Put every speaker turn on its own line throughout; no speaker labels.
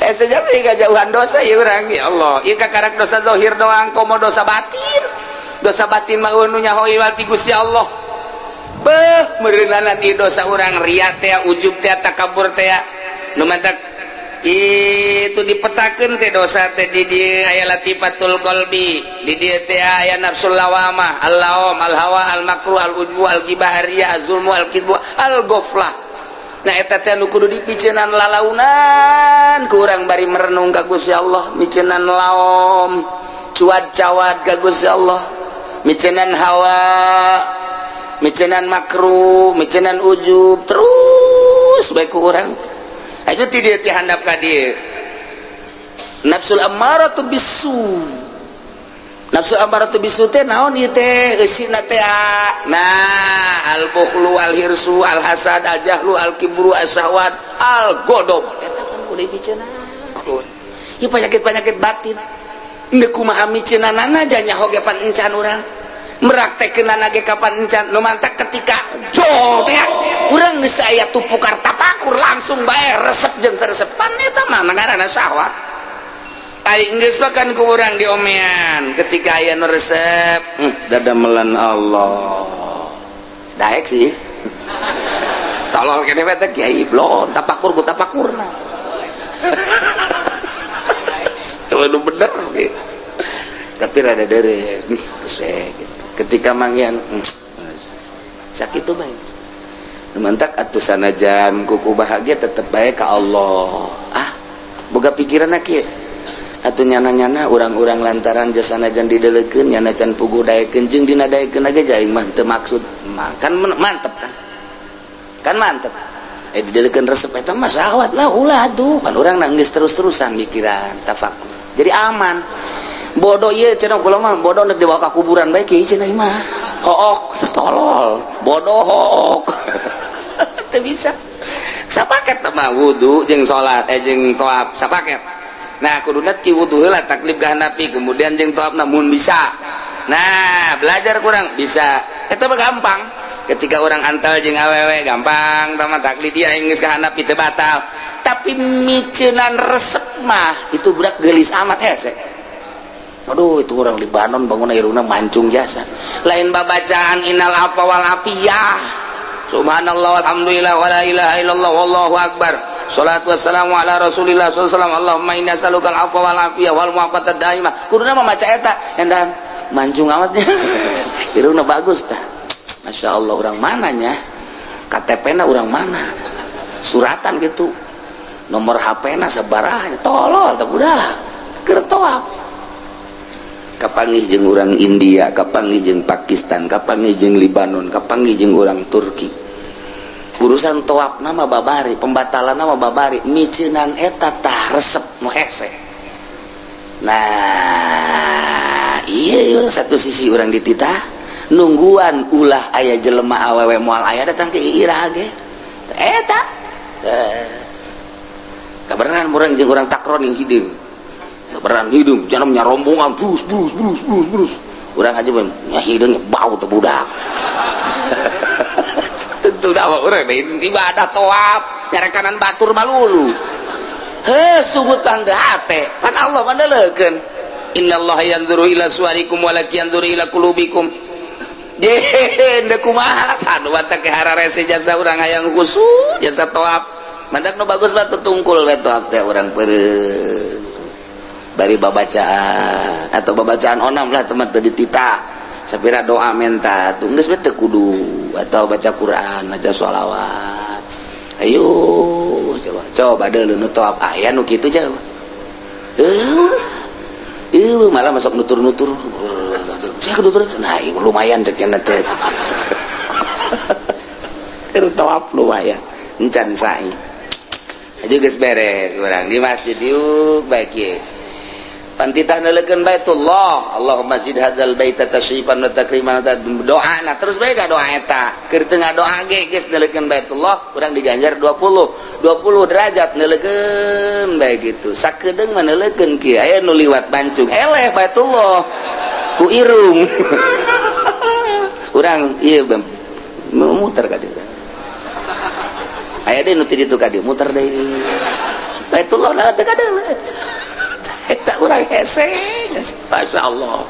Hese jasa jauhan dosa ya urang. Ya Allah, ieu kakarak dosa zahir doang, komo dosa batin. Dosa batin mah nu nyaho ti Gusti Allah. Beuh, meureunanan ieu dosa urang, ria teh, ujub teh, takabur teh. Nu mantak itu dipetakeun teh dosa teh, di dieu aya latifatul qalbi, di dieu teh aya nafsul lawamah, al-laum, al-hawa, al-makruh, al-ujbu, al-ghibah, riya, az-zulmu, al-kidbu, al-ghaflah. Nah, eta teh nu kudu dipiceunan lalaunan ku urang bari merenung ka Gusti Allah, miceunan laom, cuad cawad ka Gusti Allah, miceunan hawa, miceunan makruh, miceunan ujub terus bae ku urang. Ayo ti dieu, ti handap ka dieu, nafsul ammaratu bisu. Nafsu ammaratu bisu teh naon ieu teh eusina teh? Nah, al bukhlu, al hirsu, al hasad, al jahlu, al kibru, al syahwat, al godob. Eta kan kudu dipiceunan ieu penyakit-penyakit batin. Ndek kumaha miceunanana aja, nyaho ge pan encan, urang meraktekeunana ge kapan encan. Nu mantak ketika jol teh urang geus aya tupukar tapakur, langsung bae resep jeung teresep, pan eta mah ngaranna syahwat. Ari geus makan ku urang diomean ketika aya nu resep, dadamelan Allah daek sih, tolol kene teh kiai blon tapakur ku tapakurna. Itu bener gitu. Tapi rada dere gitu. Ketika manggihan sakit tuh baik mantak atuh, sanajan kuku bahagia tetep baik ke Allah. Ah, boga pikiran kieu atuh, nyana-nyana urang-urang lantaran jasanajan didelekeun, nyana can puguh daekeun jeung dina daekeun ge aing mah teu maksud kan mantep kan, kan mantep. Eh, didelekeun resep, eta mah syahwat lah, ulah tuh kan urang nangis terus-terusan mikiran tafakur jadi aman. Bodoh ieu cenah, kula mah bodoh nek dibawa ka kuburan bae kieu cenah mah hook, tolol, bodoh hook teu bisa sapaket mah wudu jeung salat, eh, jeung toab sapaket. Nah, kuduna ti wudu heula, taklif ka hanapi, kemudian jeung toab namun bisa. Nah, belajar kurang bisa eta mah gampang. Ketika orang antal jeung awewe gampang tama taklid dia geus ka hanapi teu batal, tapi miceunan resep mah itu budak gelis amat, hese. Aduh, itu orang Libanon bangun irungna mancung jasa lain babacaan innal afwa wal afiyah, subhanallah, alhamdulillah, wala ilaha illallah, wallahu akbar, salatu wassalamu ala rasulillah sallallahu, Allahumma inna as'aluka al-afwa wal afiyah wal mu'afata daimah. Kuduna mah maca eta endan mancung amatnya, irungna bagus tah, Masya Allah, orang mananya, KTP na orang mana, suratan gitu, nomor HP na sabaraha, tolol tah budak keur toab. Kapanggih jeung orang India, kapanggih jeung Pakistan, kapanggih jeung Libanon, kapanggih jeung orang Turki. Urusan toab nama babari, pembatalan nama babari, miceunan eta tah resep nu hese. Nah, iya, satu sisi orang dititah nungguan ulah aya jelema awewe, moal aya datang ke ira ge eta. Eh, kabaran urang jeung urang takron yang hideung, kabaran hideung jangan rombongan brus brus brus brus brus, urang aja nya hideung bau teh budak. Tentu dah urang ibadah toab nyarekanan batur malulu. Heh, sugut tanda hate pan Allah mandeleukeun, innallaha yanzuru ila suwarikum walakin yanzuru ila qulubikum. Je ndek kumaha, aduh, batak ke hararese jasa urang hayang khusyuk jasa toab. Mantak nu bagus batu tungkul we toab teh, urang peureum bari babacaan atau babacaan onam lah, teman teu ditita sapira doa menta tuh geus we teu kudu, atau baca Quran, baca sholawat. Ayo coba coba deuleu nu toab aya nu kitu coba. Eh, malah masuk nutur-nutur saya nutur. Nah, ini lumayan cek teh keur toab lumayan encan sa'i aja geus beres urang di masjid yuk baik ye. Pantitah neuleukeun Baitullah, Allahumma zid hadzal baita tasyrifan wa takriman, doa. Nah, terus bae doa eta keur teu ngadoa ge geus neuleukeun Baitullah urang diganjar 20 20 derajat neuleukeun bae gitu. Sakedeung mah neuleukeun kieu, aya nu liwat mancung eleh Baitullah ku irung urang ieu muter ka dieu, aya deui nu ti ditu ka dieu muter deui. Baitullah na teu kadeuleu. Eta urang hese, Masya Allah.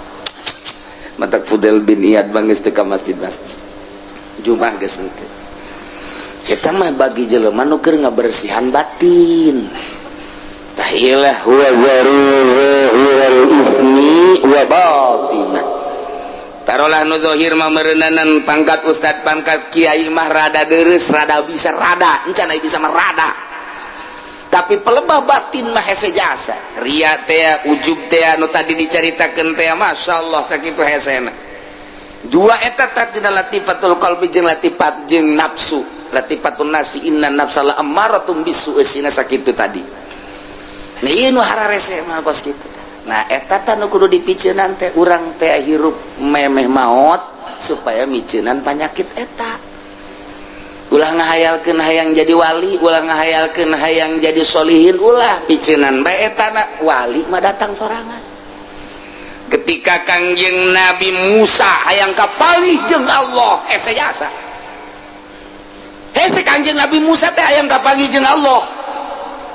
Matak Fudel bin Iyad bangis teu ka masjid-masjid. Jumat geus henteu. Kita mah bagi jelema nu keur ngabersihan batin. Tahilah wa zaru ismi wa batinah. Tarolah nu zahir mah meureunanan pangkat ustad, pangkat kiai mah rada deres, rada bisa rada, encan aya bisa mah rada. Tapi pelebah batin mah hese jasa. Ria teh, ujub teh nu tadi dicaritakeun teh, masyaallah sakitu hesena. Dua eta tina latifatul qalbi jeung latifat jeung nafsu. Latifatun nafsi, inna nafsa la ammaratum bisu, eusina sakitu tadi. Nah, ieu nu hararese mah kos kitu. Nah, eta tah nu kudu dipiceunan teh, urang teh hirup memeh maot supaya miceunan panyakit eta. Ulah ngahayalkeun hayang jadi wali, ulah ngahayalkeun hayang jadi solihin, ulah, piceunan bae eta na, wali mah datang sorangan. Ketika Kangjeng Nabi Musa hayang kapanggih jeung Allah, hese jasa. Hese Kangjeng Nabi Musa teh hayang kapanggih jeung Allah.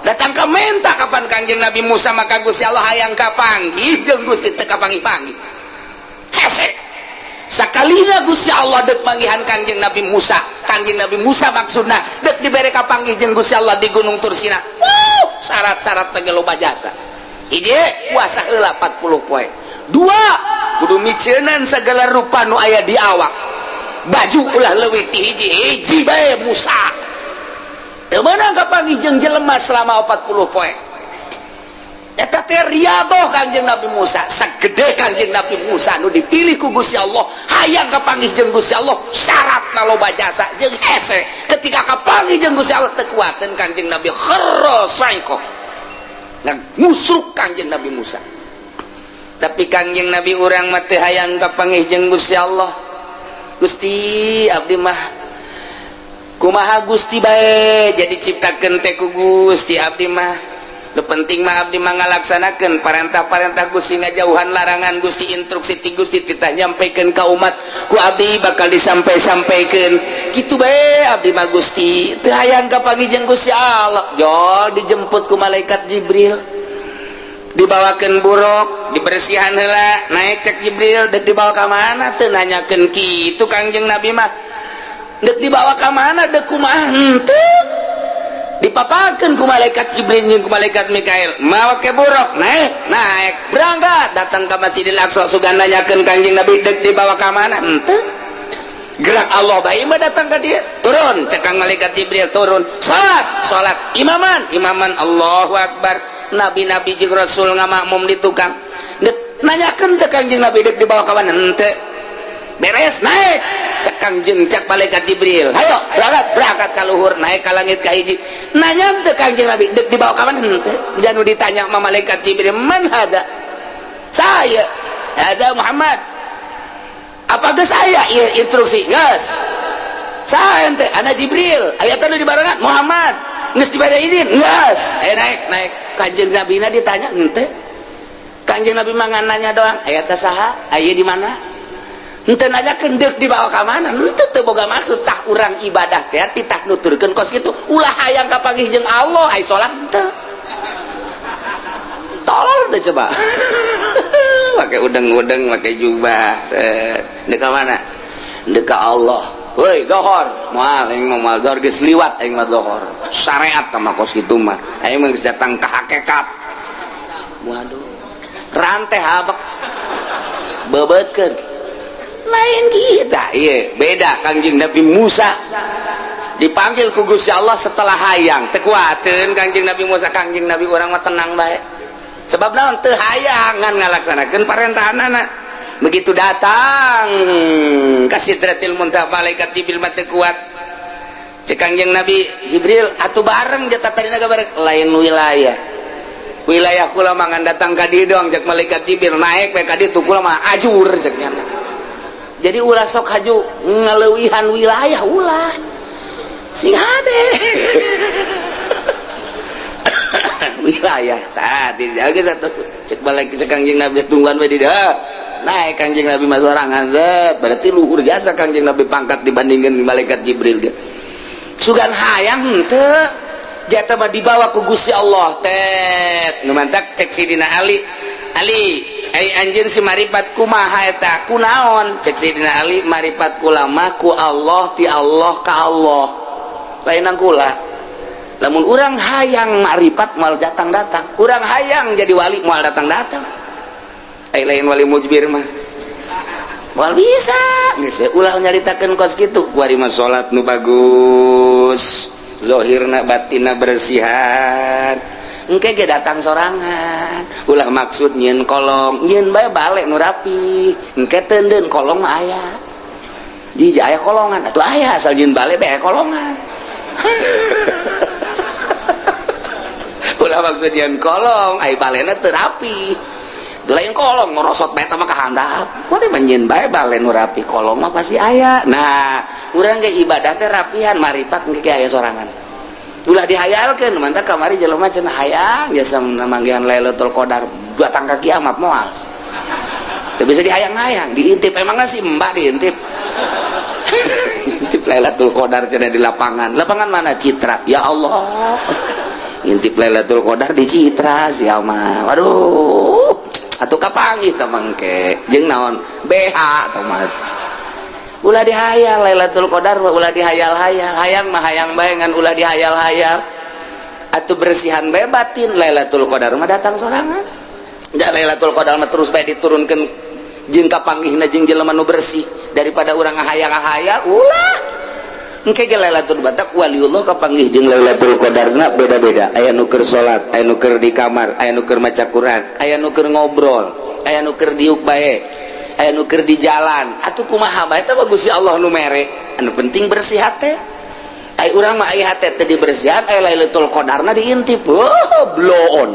Datang ke menta kapan Kangjeng Nabi Musa, maka Gusti Allah hayang kapanggih jeung Gusti teu kapanggih-panggih. Hese. Sakalina Gusti Allah dek manggihan Kangjeng Nabi Musa. Kangjeng Nabi Musa maksudna dek dibere kapanggih jeung Gusti Allah di Gunung Tursina. Wuh, syarat-syarat teh loba jasa. Hiji, puasa heula 40 poe. Dua, kudu miceunan segala rupa nu aya di awak. Baju ulah leuwih ti hiji, hiji bae Musa. Teu meunang kapanggih jeung jelema selama 40 poe. Eta teh riyadhah Kangjeng Nabi Musa. Sagede Kangjeng Nabi Musa nu dipilih ku Gusti Allah, hayang kapanggih jeung Gusti Allah, syaratna loba jasa jeung hese. Ketika kapanggih jeung Gusti Allah teu kuateun Kangjeng Nabi, kharra saiqo. Ngusruk Kangjeng Nabi Musa. Tapi Kangjeng Nabi urang mah teu hayang kapanggih jeung Gusti Allah. Gusti, abdi mah kumaha Gusti bae jadi ciptakeun teh ku Gusti, abdi mah nu penting mah abdi mah ngalaksanakeun parentah-parentah Gusti, ngajauhan larangan Gusti, instruksi ti Gusti titah nyampaikan ka umat ku abdi bakal disampai-sampaikeun, kitu bae abdi mah Gusti, teu hayang kapanggih jeung Gusti Allah. Jol dijemput ku malaikat Jibril, dibawakeun buruk, dibersihan heula, naik. Cek Jibril, dek dibawa ka mana? Teu nanyakeun kitu Kangjeng Nabi mah. Dek dibawa ka mana, dek kumaha, henteu. Dipapakeun ku malaikat Jibril jeung ku malaikat Mikail, mawa ke buruk, naik, naik, berangkat, datang ke Masjidil Aqsa. Sugan nanyakeun Kangjeng Nabi dek dibawa ka mana, henteu. Gerak Allah bae mah datang ka dia. Turun, cek kang malaikat Jibril, turun, salat, salat, imaman, imaman, Allahu Akbar. Nabi-nabi jeung Rasul ngamakmum di tukang. Dek nanyakeun teh Kangjeng Nabi dek dibawa ka mana, henteu. Beres, naik, cek Kangjeng, cek malaikat Jibril, hayo berangkat, berangkat ka luhur, naik ka langit ka hiji. Nanya teh Kangjeng Nabi dek dibawa ka mana, henteu. Janu ditanya sama malaikat Jibril, man hada? Saya ada Muhammad. Apa geus aya ieu instruksi? Geus. Saya ente ana Jibril, aya teh nu dibarengan Muhammad. Geus dibere izin? Geus. Aya naik, naik. Kanjeng Nabi na ditanya henteu. Kanjeng Nabi mah ngan nanya doang, aya teh saha? Aya di mana? Henteu nanyakeun deuk dibawa ka mana? Henteu, teu boga maksud. Tah, urang ibadah teh titah nuturkeun kos kitu. Ulah hayang kapanggih jeung Allah, ai salat henteu. Tolol teh coba. Pakai udeng-udeng, pakai jubah, set. Deuk ka mana? Deuk ka Allah. Woi, dohor. Moal aing mah, moal dohor, geus liwat aing mah dohor. Syariat mah kos kitu mah. Aing mah geus datang ka hakikat. Waduh. Rantai habak. Bebeutkeun. Lain kita, iya, beda Kangjeng Nabi Musa. Dipanggil ku Gusti Allah setelah hayang, teu kuateun Kangjeng Nabi Musa. Kangjeng Nabi urang mah tenang bae. Sebab naon? Teu hayangan ngalaksanakeun parentahanana. Begitu datang ka Sidratil Muntaha, malaikat Jibril mah teu kuat. Cek Kangjeng Nabi Jibril, atuh bareng jatah tadina bareng, lain wilayah. Wilayah kula mah ngan datang ka dieu doang, cek malaikat Jibril, naik we ka ditu, kula mah ajur, cek nyana. Jadi ulah sok haju ngaleuwihan wilayah, ulah. Sing hade. Wilayah tah tidak satu, cek balik cek Kangjeng Nabi, tungguan we di dieu. Naik Kangjeng Nabi mah sorangan, zet. Berarti luhur jasa Kangjeng Nabi pangkat dibandingkan malaikat Jibril ge. Sugan hayang henteu. Jata mah dibawa ku Gusti Allah tet. Nu mantak cek Sidina Ali, "Ali, ai anjeun si maripat kumaha eta? Kunaon?" Cek Sidina Ali, "Maripat kula mah ku Allah, ti Allah ka Allah, lainan kula." Lamun urang hayang maripat moal datang-datang, urang hayang jadi wali moal datang-datang. Ai lain wali mujbir mah moal bisa. Geus ulah nyaritakeun kos kitu. Kuari mah salat nu bagus, zohirna batinna bersihan, engke ge datang sorangan. Ulah maksud nyieun kolong, nyieun bae balik nu rapi, engke teundeun kolong mah aya di aya kolongan atuh aya, asal nyieun balik bae kolongan. Ulah maksud nyieun kolong, ai balena teu rapi. Itu lain kolong ngorosot bae mah ka handap. Kuari mah nyieun bae bale nu rapi, kolong mah pasti aya. Nah, urang ge ibadah teh rapihan, maripat engke ge aya sorangan. Ulah dihayalkeun. Mantap kamari jelema cenah hayang jasa manggihan Lailatul Qadar datang ka kiamat, moal. Teu bisa dihayang-hayang, diintip. Emangnya sih mbak diintip? Intip Lailatul Qadar cenah di lapangan. Lapangan mana? Citra. Ya Allah. Intip Lailatul Qadar di Citra sia mah. Waduh. Atuh kapanggih tah mangke. Jeung naon? BH tah mah. Ulah dihayal Lailatul Qadar mah, ulah dihayal-hayal. Hayang mah hayang bae, ngan ulah dihayal-hayal. Atuh bersihan bae batin, Lailatul Qadar mah datang sorangan. Ja Lailatul Qadar mah terus bae diturunkeun jeung kapanggihna jeung jelema nu bersih, daripada urang ngahayal-hayal ulah. Engke ge Lailatul Batak waliullah kapanggih jeung Lailatul Qadarna beda-beda. Aya nu keur salat, aya nu keur di kamar, aya nu keur maca Quran, aya nu keur ngobrol, aya nu keur diuk bae, aya nu keur di jalan. Atuh kumaha bae eta mah Gusti Allah nu mere. Anu penting bersih hate. Ai urang mah ai hate teh dibersihan, ai Lailatul Qadarna diintip. Oh, blow on.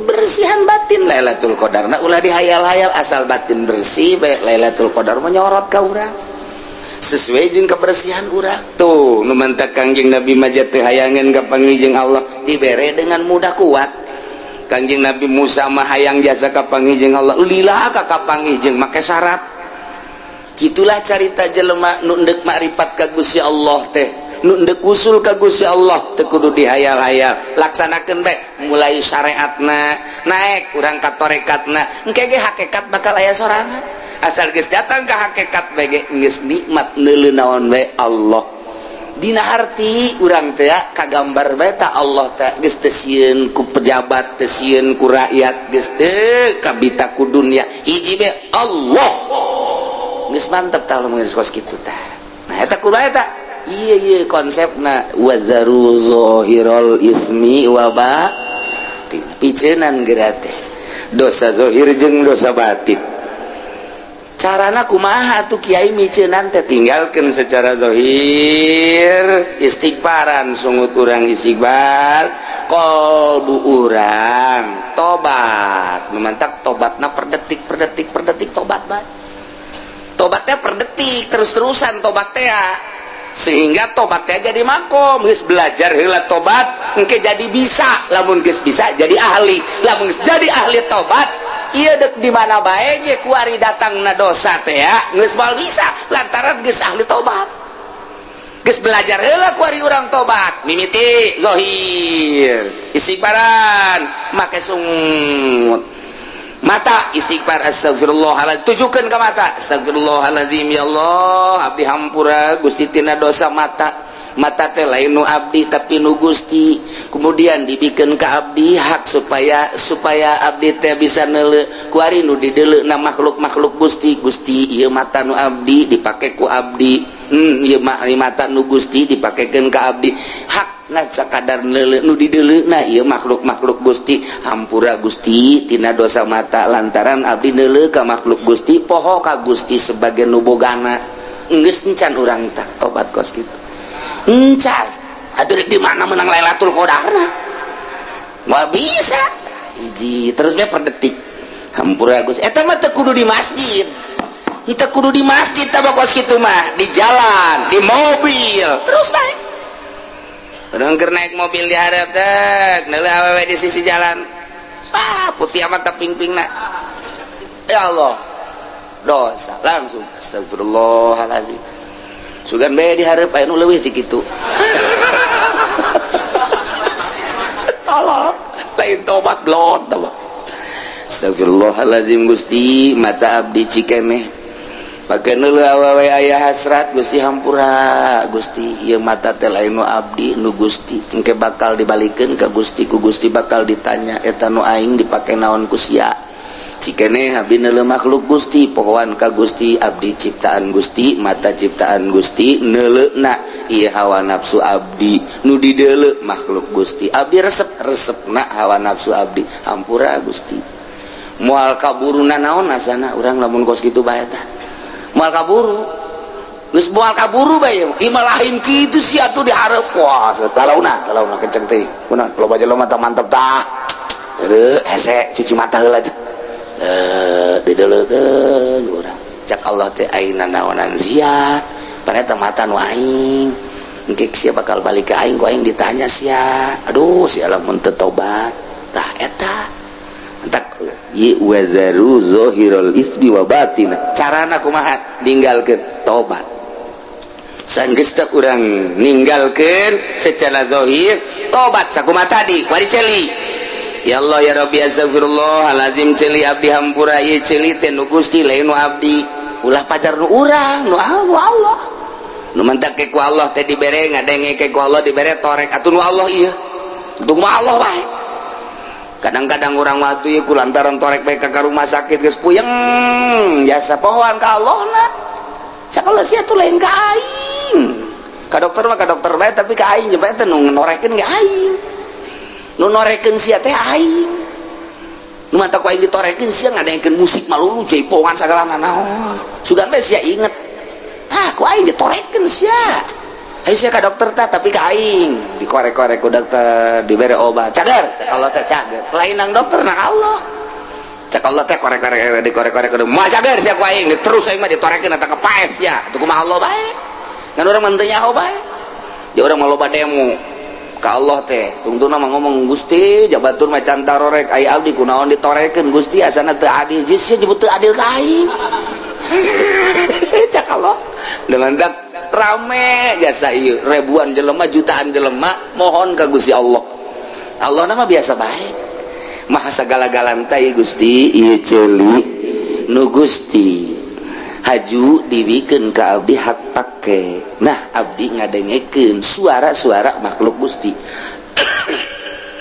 Bersihan batin, Lailatul Qadarna ulah dihayal-hayal, asal batin bersih bae Lailatul Qadar mah nyorot ka urang sesuai jeung kebersihan urang. Tuh nu mantak Kangjeng Nabi mah teu hayangeun kapanggih jeung Allah, dibere dengan mudah kuat. Kangjeng Nabi Musa mah hayang jasa kapanggih jeung Allah, lila ka kapanggih jeung make syarat. Gitulah carita jelema nu endek makrifat ka Gusti Allah teh, nu endek usul ka Gusti Allah teu kudu dihayal-hayal, laksanakeun bae. Mulai syariatna naik urang ka torekatna, engke ge hakikat bakal aya sorangan. Asal geus datang ka hakikat bae ge geus nikmat, neuleu naon bae Allah. Dina harti urang teh kagambar bae ta Allah teh, geus teu sieun ku pejabat, teu sieun ku rakyat, geus teu kabita ku dunia, hiji bae Allah. Geus mantep tah lamun geus kos kitu tah. Nah, eta kumaha eta? Iya iya konsepna wazaru zahirul ismi wa batin, piceunan geura teh dosa zahir jeung dosa batin. Carana kumaha tuh, Kiai, miceunan teh? Tinggalkeun secara zahir, istighfaran, sungut urang istighfar, kolbu urang tobat. Memantak tobatna per detik, per detik, per detik tobat bae. Tobatnya per detik, terus-terusan tobat teh, sehingga tobatnya jadi makom. Geus belajar heula tobat, engke jadi bisa. Lamun geus bisa jadi ahli, lamun geus jadi ahli tobat, ieu dek di mana bae ge kuari datangna dosa teh ya geus moal bisa, lantaran geus ahli tobat. Geus belajar heula kuari urang tobat, mimiti zahir istighfaran, make sungut mata istighfar, astagfirullahaladzim, tujukan ke mata, astagfirullahaladzim, ya Allah, abdi hampura Gusti tina dosa mata. Mata teh lain nu abdi, tapi nu Gusti, kemudian dibikin ke abdi hak supaya supaya abdi teh bisa neule. Kuari nu dideuleu na makhluk-makhluk Gusti. Gusti, ieu mata nu abdi dipake ku abdi. Ieu mata nu Gusti dipakekeun ka abdi, hak nah sakadar neule nu dideuleu na ieu makhluk-makhluk Gusti. Hampura Gusti tina dosa mata, lantaran abdi neule ka makhluk Gusti, poho ka Gusti sebagai nu bogana. Geus encan urang tah tobat kos kitu? Encan atuh, di mana menang Lailatul Qadarna? Moal bisa. Hiji terus bae per detik hampura Gusti. Eta mah teu kudu di masjid, teu kudu di masjid tah kos kitu mah, di jalan, di mobil terus bae. Urang keur naik mobil di hareup teh, neuleuh awewe di sisi jalan. Ah, putih amat ping-pingna. Ya Allah. Dosa langsung astagfirullahalazim. Sugan bae di hareup aya nu leuwih ti kitu. Tolol, lain tobat blot tobat. Astagfirullahalazim, Gusti, mata abdi cikeneh pake neuleuh awewe aya hasrat. Gusti, hampura Gusti, ieu mata teh lain nu abdi, nu Gusti. Engke bakal dibalikeun ka Gusti, ku Gusti bakal ditanya, eta nu aing dipake naon ku sia? Cikeneh abdi neuleuh makhluk Gusti, pohoan ka Gusti, abdi ciptaan Gusti, mata ciptaan Gusti, neuleuhna ieu hawa nafsu abdi, nu dideuleu makhluk Gusti, abdi resep resepna hawa nafsu abdi. Hampura Gusti. Moal kaburu naon asana urang lamun kos kitu bae tah, moal kaburu geus, moal kaburu bae. Ieu lain kitu sih atuh dihareup. Wah, kalauna kalauna kenceng teh kunaon, loba jelema mata mantep tah. Heueuh, hese cuci mata heula teh, dideuleukeun urang. Cak Allah teh, ayeuna naonan sia? Ternyata mata nu aing, engke sia bakal balik ke aing, ku aing ditanya sia. Aduh, sia lamun teu tobat tah eta entak wazaru zahirul ismi wa batina. Carana kumaha ninggalkeun? Tobat. Sanggeus teh urang ninggalkeun secara zahir, tobat sakumaha tadi wari ceuli, ya Allah, ya Rabbi, astagfirullahalazim, ceuli abdi hampura, ieu ceuli teh nu Gusti, lain nu abdi. Ulah pacar nu urang, nu Allah. Nu mentak ke ku Allah teh dibere ngadenge, ke ku Allah dibere torek atuh nu Allah ieu. Untuk mah Allah bae. Kadang-kadang orang waktu ieu ku lantaran torek bae ka rumah sakit geus puyeng jasa, pohoan ka Allah na. Cak Allah, sia tuh lain ka aing. Ka dokter mah ka dokter bae, tapi ka aing bae teh nu norekeun ge aing, nu norekeun sia teh aing. Nu mata ku aing ditorekeun, sia ngadengkeun musik malulu, jaipongan sagala nanaon, sugan bae sia inget tah ku aing ditorekeun sia. Ayo sia ka dokter tah, tapi ka aing dikorek-korek ku dokter, dibere obat, cager. Cak Allah teh cager, lain nang dokter, nang Allah. Cak Allah teh korek-korek, dikorek-korek kudu moal cager sia ku aing, terus aing mah ditorekeun eta kepaeh sia. Atuh kumaha Allah bae, ngan urang mah teu nyaho bae. Jadi urang mah loba demo ka Allah teh, tungtungna mah ngomong, "Gusti, jabatur mah can tarorek, aya abdi kunaon ditorekeun Gusti? Asana teu adil." Geus sia jebut teu adil ka aing. Cak Allah dengan dak rame jasa ieu, ribuan jelema, jutaan jelema mohon ka Gusti Allah. Allah nama biasa bae, maha sagala-galana teh. Gusti, ieu ceuli nu Gusti, haju dibikeun ka abdi hak pake. Nah, abdi ngadengekeun suara-suara makhluk Gusti.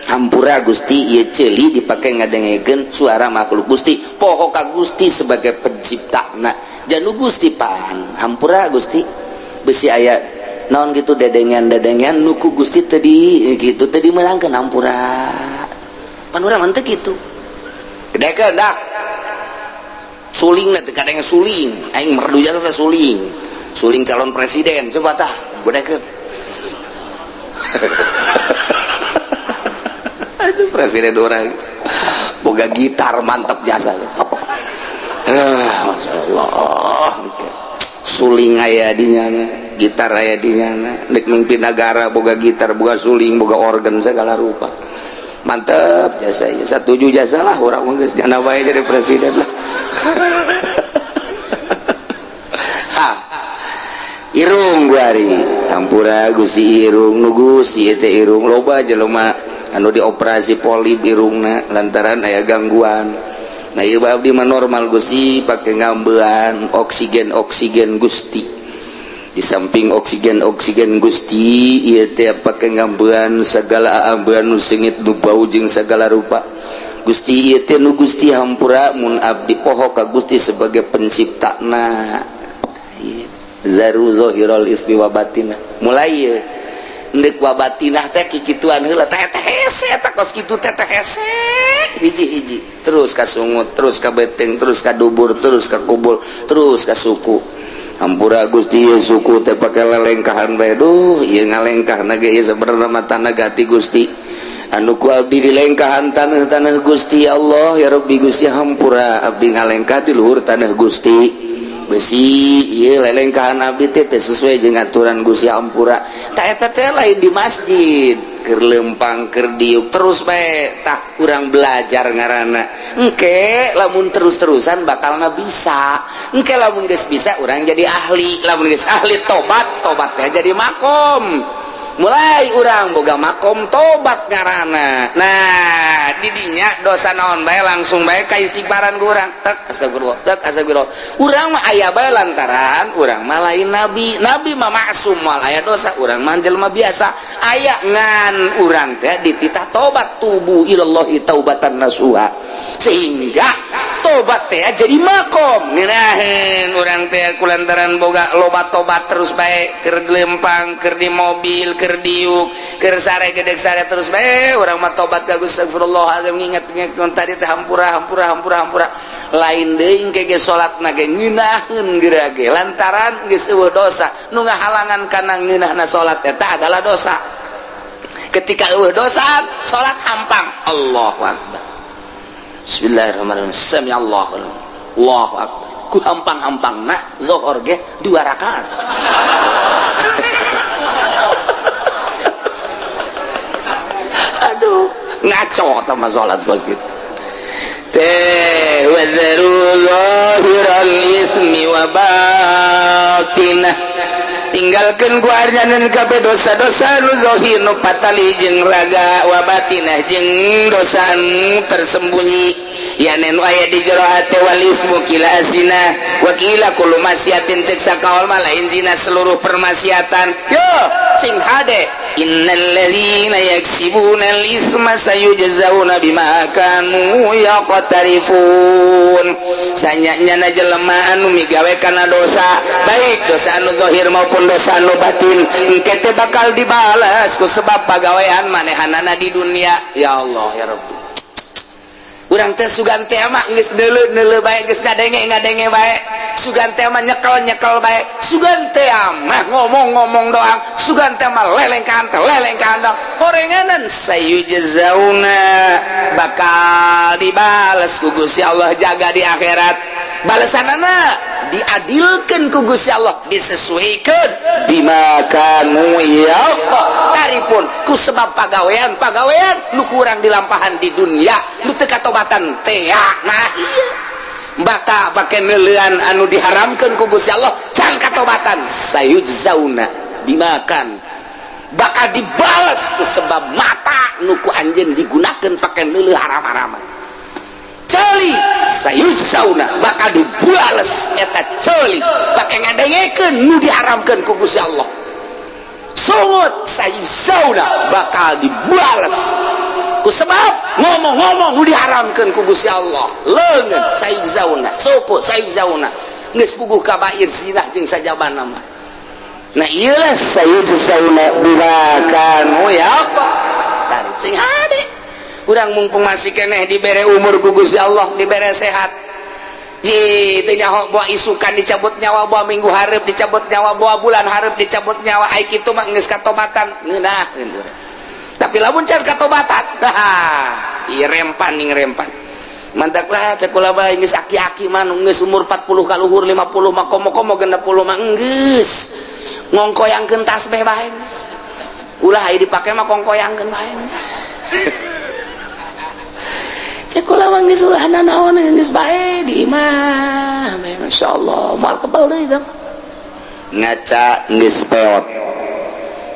Hampura Gusti, ieu ceuli dipake ngadengekeun suara makhluk Gusti, poho ka Gusti sebagai pencipta. Janu Gusti pan hampura Gusti, besi aya naon gitu, dedengan-dedengan nu ku Gusti tadi gitu tadi meunangkeun. Hampura. Pan urang mah teu kitu. Gedekeun dak suling teh, kadang suling aing merdu jasa suling, suling calon presiden. Coba tah gedekeun. Aduh, presiden orang boga gitar, mantap jasa. Ah, Masya Allah, suling aya di nyana, gitar aya di nyana. Dek mimpin negara boga gitar, boga suling, boga organ segala rupa, mantep jasa ya. Satuju jasa lah orang mah, geus jana bae jadi presiden lah. Ha, irung guari, hampura Gusti, irung nu Gusti teh. Irung loba jelema anu dioperasi polip irungna lantaran aya gangguan. Nah, ieu abdi mah normal Gusti, pake ngambean oksigen oksigen Gusti. Di samping oksigen oksigen Gusti, ieu teh pake ngambean segala ambean nu seungit, nu bau jeung segala rupa. Gusti, ieu teh nu Gusti, hampura mun abdi poho ka Gusti sebagai penciptana. Zaru zahirul ismi wa batina. Mulai ieu ndek wa batinah teh kikituan heula teh teh hese eta kos kitu teh teh hese hiji-hiji, terus ka sungut, terus ka beteng, terus ka dubur, terus ka kubul, terus ka suku. Hampura Gusti, ieu suku teh pake lelengkahan bae. Duh, ieu ngalengkah ge ieu sebenarnya mah tanah gati Gusti, anu ku abdi dilengkahan tanah-tanah Gusti. Allah ya Rabbi, Gusti, hampura abdi ngalengkah di luhur tanah Gusti. Besi ieu lelengkahan abdi teh teh sesuai jeung aturan Gusti, hampura. Tah, eta teh lain di masjid, keur lempang, keur diuk, terus bae tah urang belajar ngaranna. Engke lamun terus-terusan bakalna bisa. Engke lamun geus bisa, urang jadi ahli. Lamun geus ahli, tobat, tobatnya jadi makom. Mulai urang boga makom tobat ngarana. Nah, didinya dosa naon bae langsung bae ka istighfaran ku urang. Tek astagfirullah, tek astagfirullah. Urang mah aya bae lantaran urang mah lain nabi. Nabi mah maksum, moal aya dosa. Urang mah jelema biasa. Aya ngan urang teh dititah tobat, tubu ilallahi taubatan nasuha. Sehingga tobat teh jadi makom. Ngeunaheun urang teh kulantaran boga loba tobat terus bae, keur lempang, keur di mobil, keur diuk, keur sare gedeg sare terus bae urang mah tobat ka Gusti, astagfirullahalazim, nginget-nginget tadi teh, hampura, hampura, hampura, hampura. Lain deui engke ge salatna ge ngeunaheun geura ge, lantaran geus euweuh dosa nu ngahalangan kana ngeunahna salat eta adalah dosa. Ketika euweuh dosa, salat hampang, Allahu akbar, bismillahirrahmanirrahim, sami Allahu, Allahu akbar, ku hampang-hampangna zohor ge dua rakaat. Aduh, ngaco sama salat bos gitu teh. Wadzaru zahiral ismi wa batinah, tinggalkan ku arjanan kabeh dosa-dosa nu zahir nu patali jeung raga, wa batinah jeung dosa nu tersembunyi, ya nu aya di jero hate. Wal ismu qila zina wa qila kullu maksiatin, cek sakaol mah lain zina, seluruh permaksiatan. Yo sing hade, innal ladzina yaksibuna al isma sayujzauna bima kanu yaqtarifun. Sanyanya jelema anu migawe kana dosa, baik dosa anu zahir maupun dosa anu batin, engke teh bakal dibalas ku sebab pagawean manehanana di dunia. Ya Allah, ya Rabbi, urang teh sugan teh mah geus neuleu-neuleu bae, geus ngadenge-ngadenge bae, sugan teh mah nyekel-nyekel bae, sugan teh mah ngomong-ngomong doang, sugan teh mah lelengkahan teh lelengkahan doang, horenganan. Sayujzauna, bakal dibales ku Gusti Allah jaga di akhirat. Balesanana diadilkan ku Gusti Allah, disesuaikan bima kanu yaqtarifun, ku sebab pagawean pagawean nu kurang dilampahan di dunia nu teu katobatan teh. Nah iya, bata pake neuleuan anu diharamkeun ku Gusti Allah, can katobatan, sayujzauna bimakan, bakal dibales ku sebab mata nu ku anjeun digunakeun pake neuleuh haram-haraman. Ceuli, sayujzauna, bakal dibales eta ceuli pake ngadengekeun nu diharamkeun ku Gusti Allah. Sungut, sayujzauna, bakal dibales ku sebab ngomong-ngomong nu diharamkeun ku Gusti Allah. Leungeun, sayujzauna. Suku, sayujzauna. Geus puguh kabair zina jeung sajabana mah. Nah ieu lah, sayujzauna bima kanu yaqtarifun. Sing hade urang, mumpung masih keneh dibere umur ku Gusti Allah, dibere sehat. Ji teu nyaho boa isukan dicabut nyawa, boa minggu hareup dicabut nyawa, boa bulan hareup dicabut nyawa. Ai kitu mah geus katobatan, ngeunaheun urang. Tapi lamun can katobatan, ieu rempan ning rempan. Mantaklah cek kula bae, geus aki-aki mah nu geus umur 40 kaluhur, 50 mah, komo-komo 60 mah, geus ngongkoyangkeun tasbih bae geus. Ulah aya dipake mah, kongkoyangkeun bae. Cek kula mah geus ulah nanaon, geus bae di imah. Masyaallah, moal kebal deui tah. Ngaca geus peot,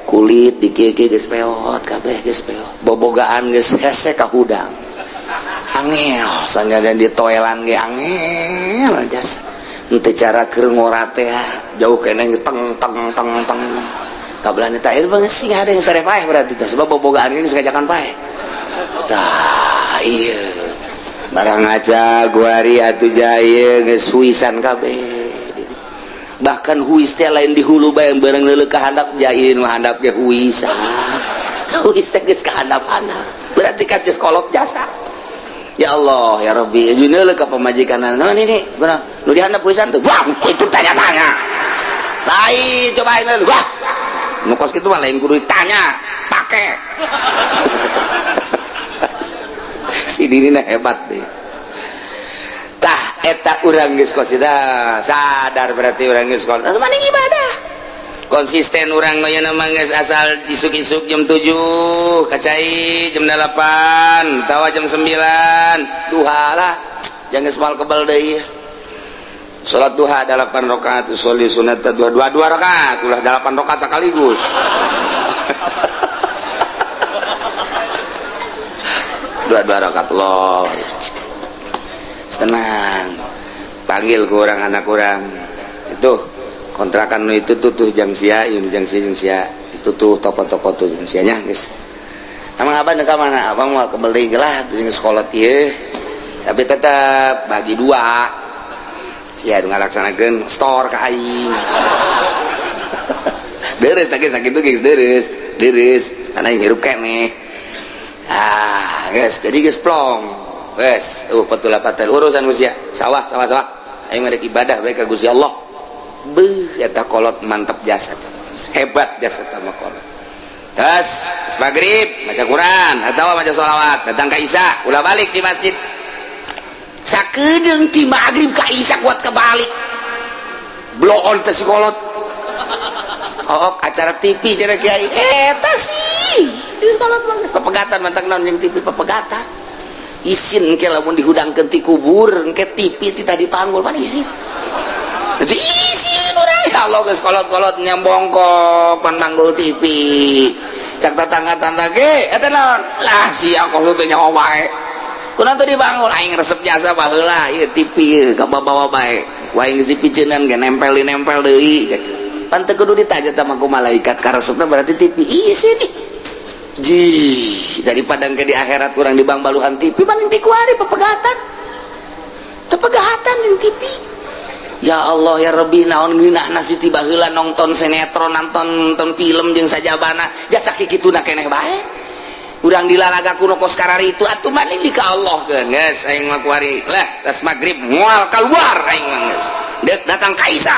kulit di kieu geus peot kabeh, geus peot, bobogaan geus hese ka hudang, angel sanajan di toelan ge angel jasa. Henteu cara keur ngorat teh jauh keneh, teng teng teng teng kabelan eta itu bang sing ada yang sare paeh, berarti tah sebab bobogaan geus ngajakan paeh tah. Iya, barang ngaca guari atuh jaya geus huisan kabeh. Bahkan huis teh lain di hulu bae, bareng leuleuh ka handap, jaya nu handap ge huisan, huis teh geus ka handap-handap, berarti kan geus kolot jasa. Ya Allah, ya Rabbi, jeung ka pamajikan, "Naon ini guna nu di handap huisan tuh?" "Wah, itu tanya-tanya lain, cobain." "Wah, nu kos kitu mah lain kudu ditanya, pake." Si diri hebat deh. Tah eta urang geus kos sadar, berarti urang geus kos maning ibadah konsisten. Urang nya mah geus asal isuk-isuk jam 7 kacai, jam 8 tawa, jam 9 duha lah, jangan geus moal kebal deui. Salat duha 8 rakaat, usolli sunat duha dua dua rakaat, ulah 8 rakaat sekaligus. Dua dua rakaat Allah. Tenang. Panggil ke orang anak orang. Itu kontrakan itu tuh tuh jang sia, ini jang sia jang sia. Itu tuh toko-toko tuh jang sianya, guys. Emang abang ke mana? Abang mau kebeli lah tuh sekolah ieu. Tapi tetap bagi dua. Sia ngalaksanakeun store ka aing. Deres teh sakitu geus deres, deres karena aing hirup keneh. Ah, geus jadi geus plong. Geus, petul patel urusan usia. Sawah, sawah, sawah. Aing mah ibadah bae ka Gusti Allah. Beuh eta kolot mantap jasa. Hebat jasa mah kolot. Geus, maghrib maca Quran atawa maca sholawat, datang ka Isya, ulah balik di masjid. Sakedeung ti maghrib ka Isya kuat kebalik. Bloon teh si kolot. Oh, acara TV cenah kiai. Eta sih. Di kolot mah geus papegatan mantak naon jeung TV papegatan. Isin engke lamun dihudangkeun ti kubur, engke TV ti tadi panggul pan isin. Jadi isin urang. Ya Allah geus kolot-kolot nyambongkok pan manggul TV. Cak tetangga-tetangga ge eta naon? Lah sia kolot teh nyawa wae. Kunaon teu dibangun aing resep jasa baheula ieu TV ieu kabawa bae. Ku aing geus dipiceunan ge nempel-nempel deui cek. Pan teu kudu ditanya tah ku malaikat karesepna berarti TV. Isin nih. Jih, daripada ke di akhirat kurang di bang baluhan TV paling ti kuari pepegatan. Tepegatan jeung TV. Ya Allah ya Rabbi naon ngeunahna si ti baheula nonton sinetron nonton film jeung sajabana jasa kikituna keneh bae. Urang dilalaga kuno kos kararitu atuh mah di ka Allah keun geus aing mah kuari lah tas magrib moal keluar aing mah geus. Deuk datang ka Isa.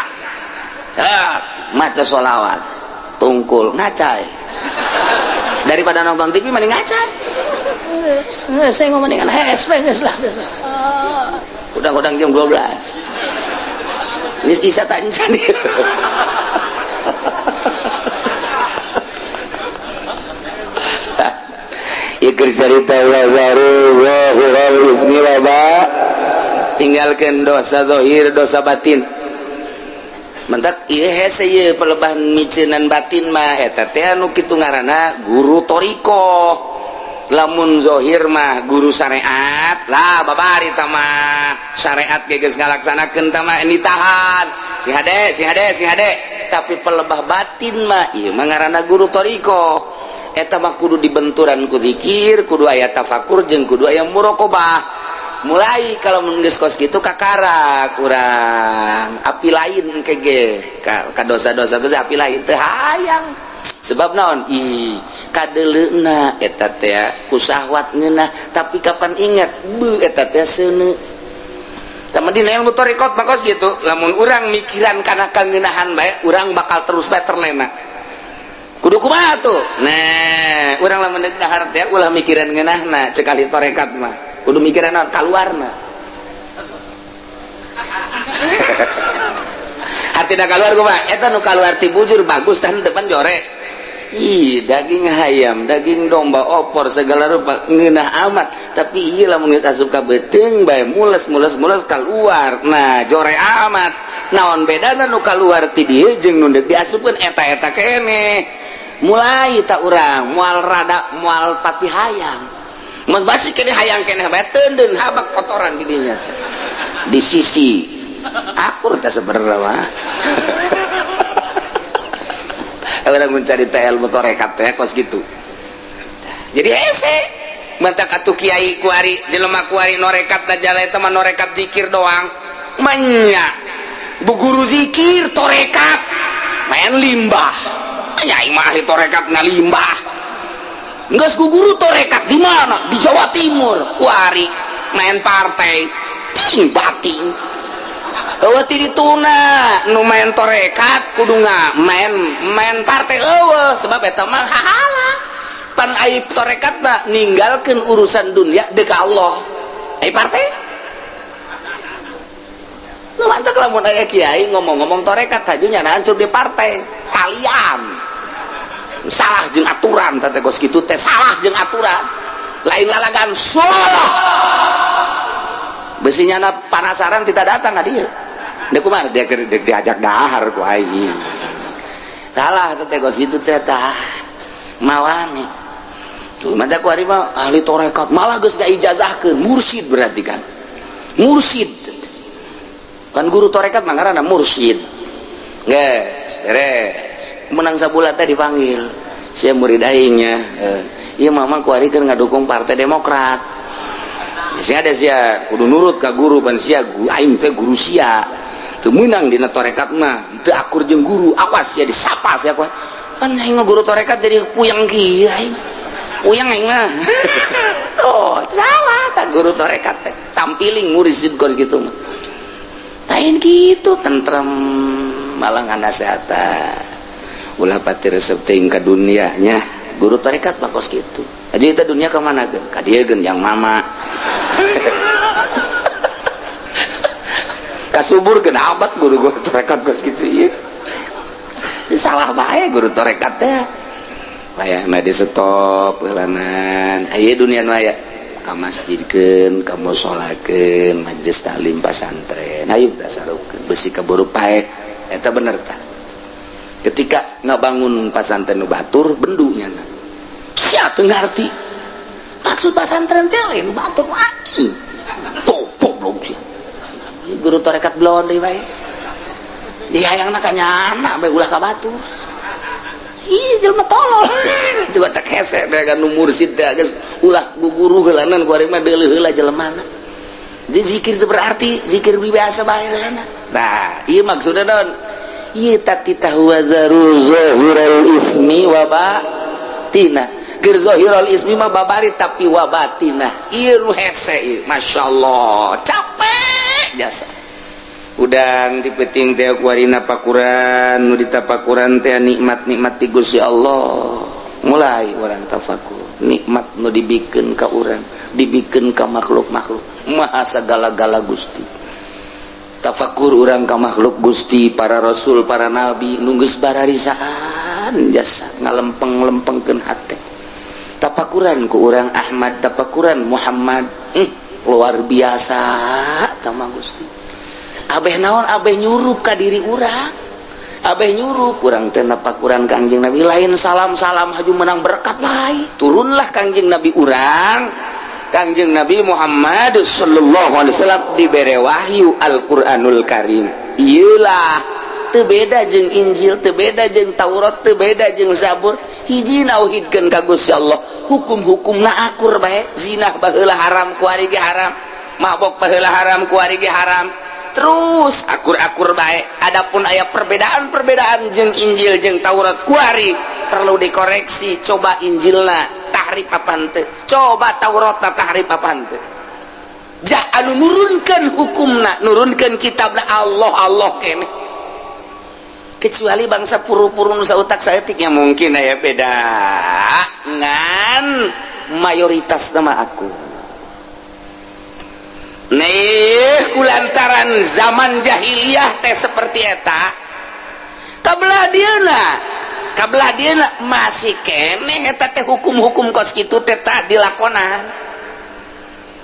Ah, maca sholawat tungkul ngacai. Daripada nonton TV mending ngacai. Geus saya mah mendingan hees we geus lah. Udang-udang jam 12. Geus Isa tak encan. Ieu cerita zahiral ismi wa ba tinggalkeun dosa zahir dosa batin. Mentak ieu hese ieu pelebahan miceunan batin mah eta teh anu kitu ngaranna guru thariqah. Lamun zahir mah guru syariat lah babari tah mah syariat ge geus ngalaksanakeun tah mah ditahan si hade si hade si hade. Tapi pelebah batin mah ieu mah ngaranna guru thariqah. Eta mah kudu dibenturan ku zikir, kudu aya tafakur jeung kudu aya muraqabah. Mulai kalau mun geus kos kitu kakara kurang api lain engke ge ka dosa-dosa geus api lain teu hayang. Sebab naon? Ih, kadeleuna eta teh ku syahwat ngeunah, tapi kapan ingat beuh eta teh seuneu. Tah dina ilmu thariqat mah kos kitu, lamun urang mikiran kana kangeunahan bae, urang bakal terus bae terlena. Kudu kumaha tuh? Nah, urang lamun deuk dahar teh ulah mikiran ngeunahna cek ahli tarekat mah. Kudu mikiran naon? Kaluarna. Artina kaluar kumaha? Eta nu kaluar ti bujur bagus tah depan jore. Ih, daging hayam, daging domba, opor segala rupa ngeunah amat. Tapi ieu lamun geus asup ka beuteung bae mules-mules-mules kaluar. Nah, jore amat. Naon bedana nu kaluar ti dieu jeung nu deuk diasupkeun eta-eta keneh. Mulai tak urang moal rada moal pati hayang. Mun basi keneh hayang keneh bae teundeun habak kotoran di dinya teh. Di sisi akur teh sebenarnya mah. Orang mencari ilmu tarekat teh kos gitu. Jadi hese mentak atuh kiai kuari jelema kuari norekat da eta mah norekat zikir doang. Manya bu guru zikir tarekat main limbah. Nya aing mah ahli tarekat ngalimbah. Geus ku guru tarekat di mana? Di Jawa Timur kuari main partai ting bating. Eueuh ti dituna nu main tarekat kudu main main partai eueuh sebab eta mah hahala. Pan ai tarekat mah ninggalkeun urusan dunia deuk ka Allah. Ai partai? Nu mantak lamun aya kiai ngomong-ngomong tarekat haju nyana hancur di partai talian. Salah jeung aturan teh kos kitu teh salah jeung aturan. Lain lalagan salah. Besi nyana panasaran tidak datang ka dieu. Dia kumaha dia diajak dahar ku aing. Salah teh kos kitu teh tah. Mawane. Tuh mata ku ari mah ahli tarekat malah geus ngaijazahkeun mursyid berarti kan. Mursyid. Kan guru tarekat mah ngaranna mursyid. Geus beres. Menang sabulan teh dipanggil. Sia murid aingnya. Ieu mama ku ari keur ngadukung Partai Demokrat. Sia ada sia kudu nurut ka guru pan sia aing teh guru sia. Teu meunang dina tarekat mah, teu akur jeung guru, awas sia disapa sia ku. Kan aing mah guru tarekat jadi puyeng kieu aing. Puyeng aing mah. Oh, salah tak guru tarekat teh. Tampiling mursyid kos kitu mah. Lain kitu tentrem malah nganasehatan. Ulah pati resep teuing ka dunianya. Guru tarekat mah kos kitu. Jadi itu dunia ke mana geun? Ka dieu geun yang mama. Kasubur geun amat guru-guru tarekat kos kitu ieu. Salah bae guru tarekat teh. Layana di stop heulanan. Aya dunia nu aya ka masjidkeun, ka musolakeun, majelis taklim pasantren. Hayu tasarufkeun besi kaburu pae. Eta bener tah. Ketika ngabangun pasantren nu batur bendu nyana. Sia teu ngarti. Maksud pasantren teh lain batur aing. Goblok sia. Guru tarekat belon deui bae. Di hayangna ka nyana bae ulah ka batur. Ih jelema tolol. Coba tak hese teh kan nu mursid teh geus ulah guguru heulanan ku ari mah deuleuh heula jelemana. Jadi zikir itu berarti zikir biasa bae heulana. Nah, ieu maksudna naon? Ieu tatita huwa zaru zahirul ismi wa batina. Keur zahirul ismi mah babari tapi wa batina. Ieu nu hese ieu, masyaallah, capek jasa. Udang di peting teh kuarina pakuran nu ditapakuran teh nikmat-nikmat ti Gusti Allah. Mulai urang tafakur, nikmat nu dibikeun ka urang, dibikeun ka makhluk-makhluk. Maha sagala-gala Gusti. Tafakur urang ka makhluk Gusti, para rasul, para nabi nu geus bararisaan jasa ngalempeng-lempengkeun hate. Tafakuran ku urang Ahmad, tafakuran Muhammad, luar biasa tama Gusti. Abeh naon abeh nyurup ka diri urang, abeh nyurup urang teh napakuran Kangjeng Nabi lain salam-salam haju menang berkat lain. Turunlah Kangjeng Nabi urang, Kangjeng Nabi Muhammad sallallahu alaihi wasallam dibere wahyu Al-Qur'anul Karim. Iyalah teu beda jeung Injil, teu beda jeung Taurat, teu beda jeung Zabur. Hiji nauhidkeun ka Gusti Allah. Hukum-hukumna akur bae. Zina baheula haram, kuari ge haram. Mabok baheula haram, kuari ge haram. Terus akur-akur baik. Adapun aya perbedaan-perbedaan jeung Injil jeung Taurat kuari perlu dikoreksi. Coba Injilna tahrif apa henteu, coba Tauratna tahrif apa henteu. Jah anu nurunkeun hukumna, nurunkeun kitabna Allah Allah keneh. Kecuali bangsa puru-puru nu sautak saeutik ya mungkin aya beda ngan mayoritas nama aku. Nih kulantaran zaman jahiliyah teh seperti eta kabelah dieuna masih keneh eta teh hukum-hukum kos kitu teh tah dilakonan.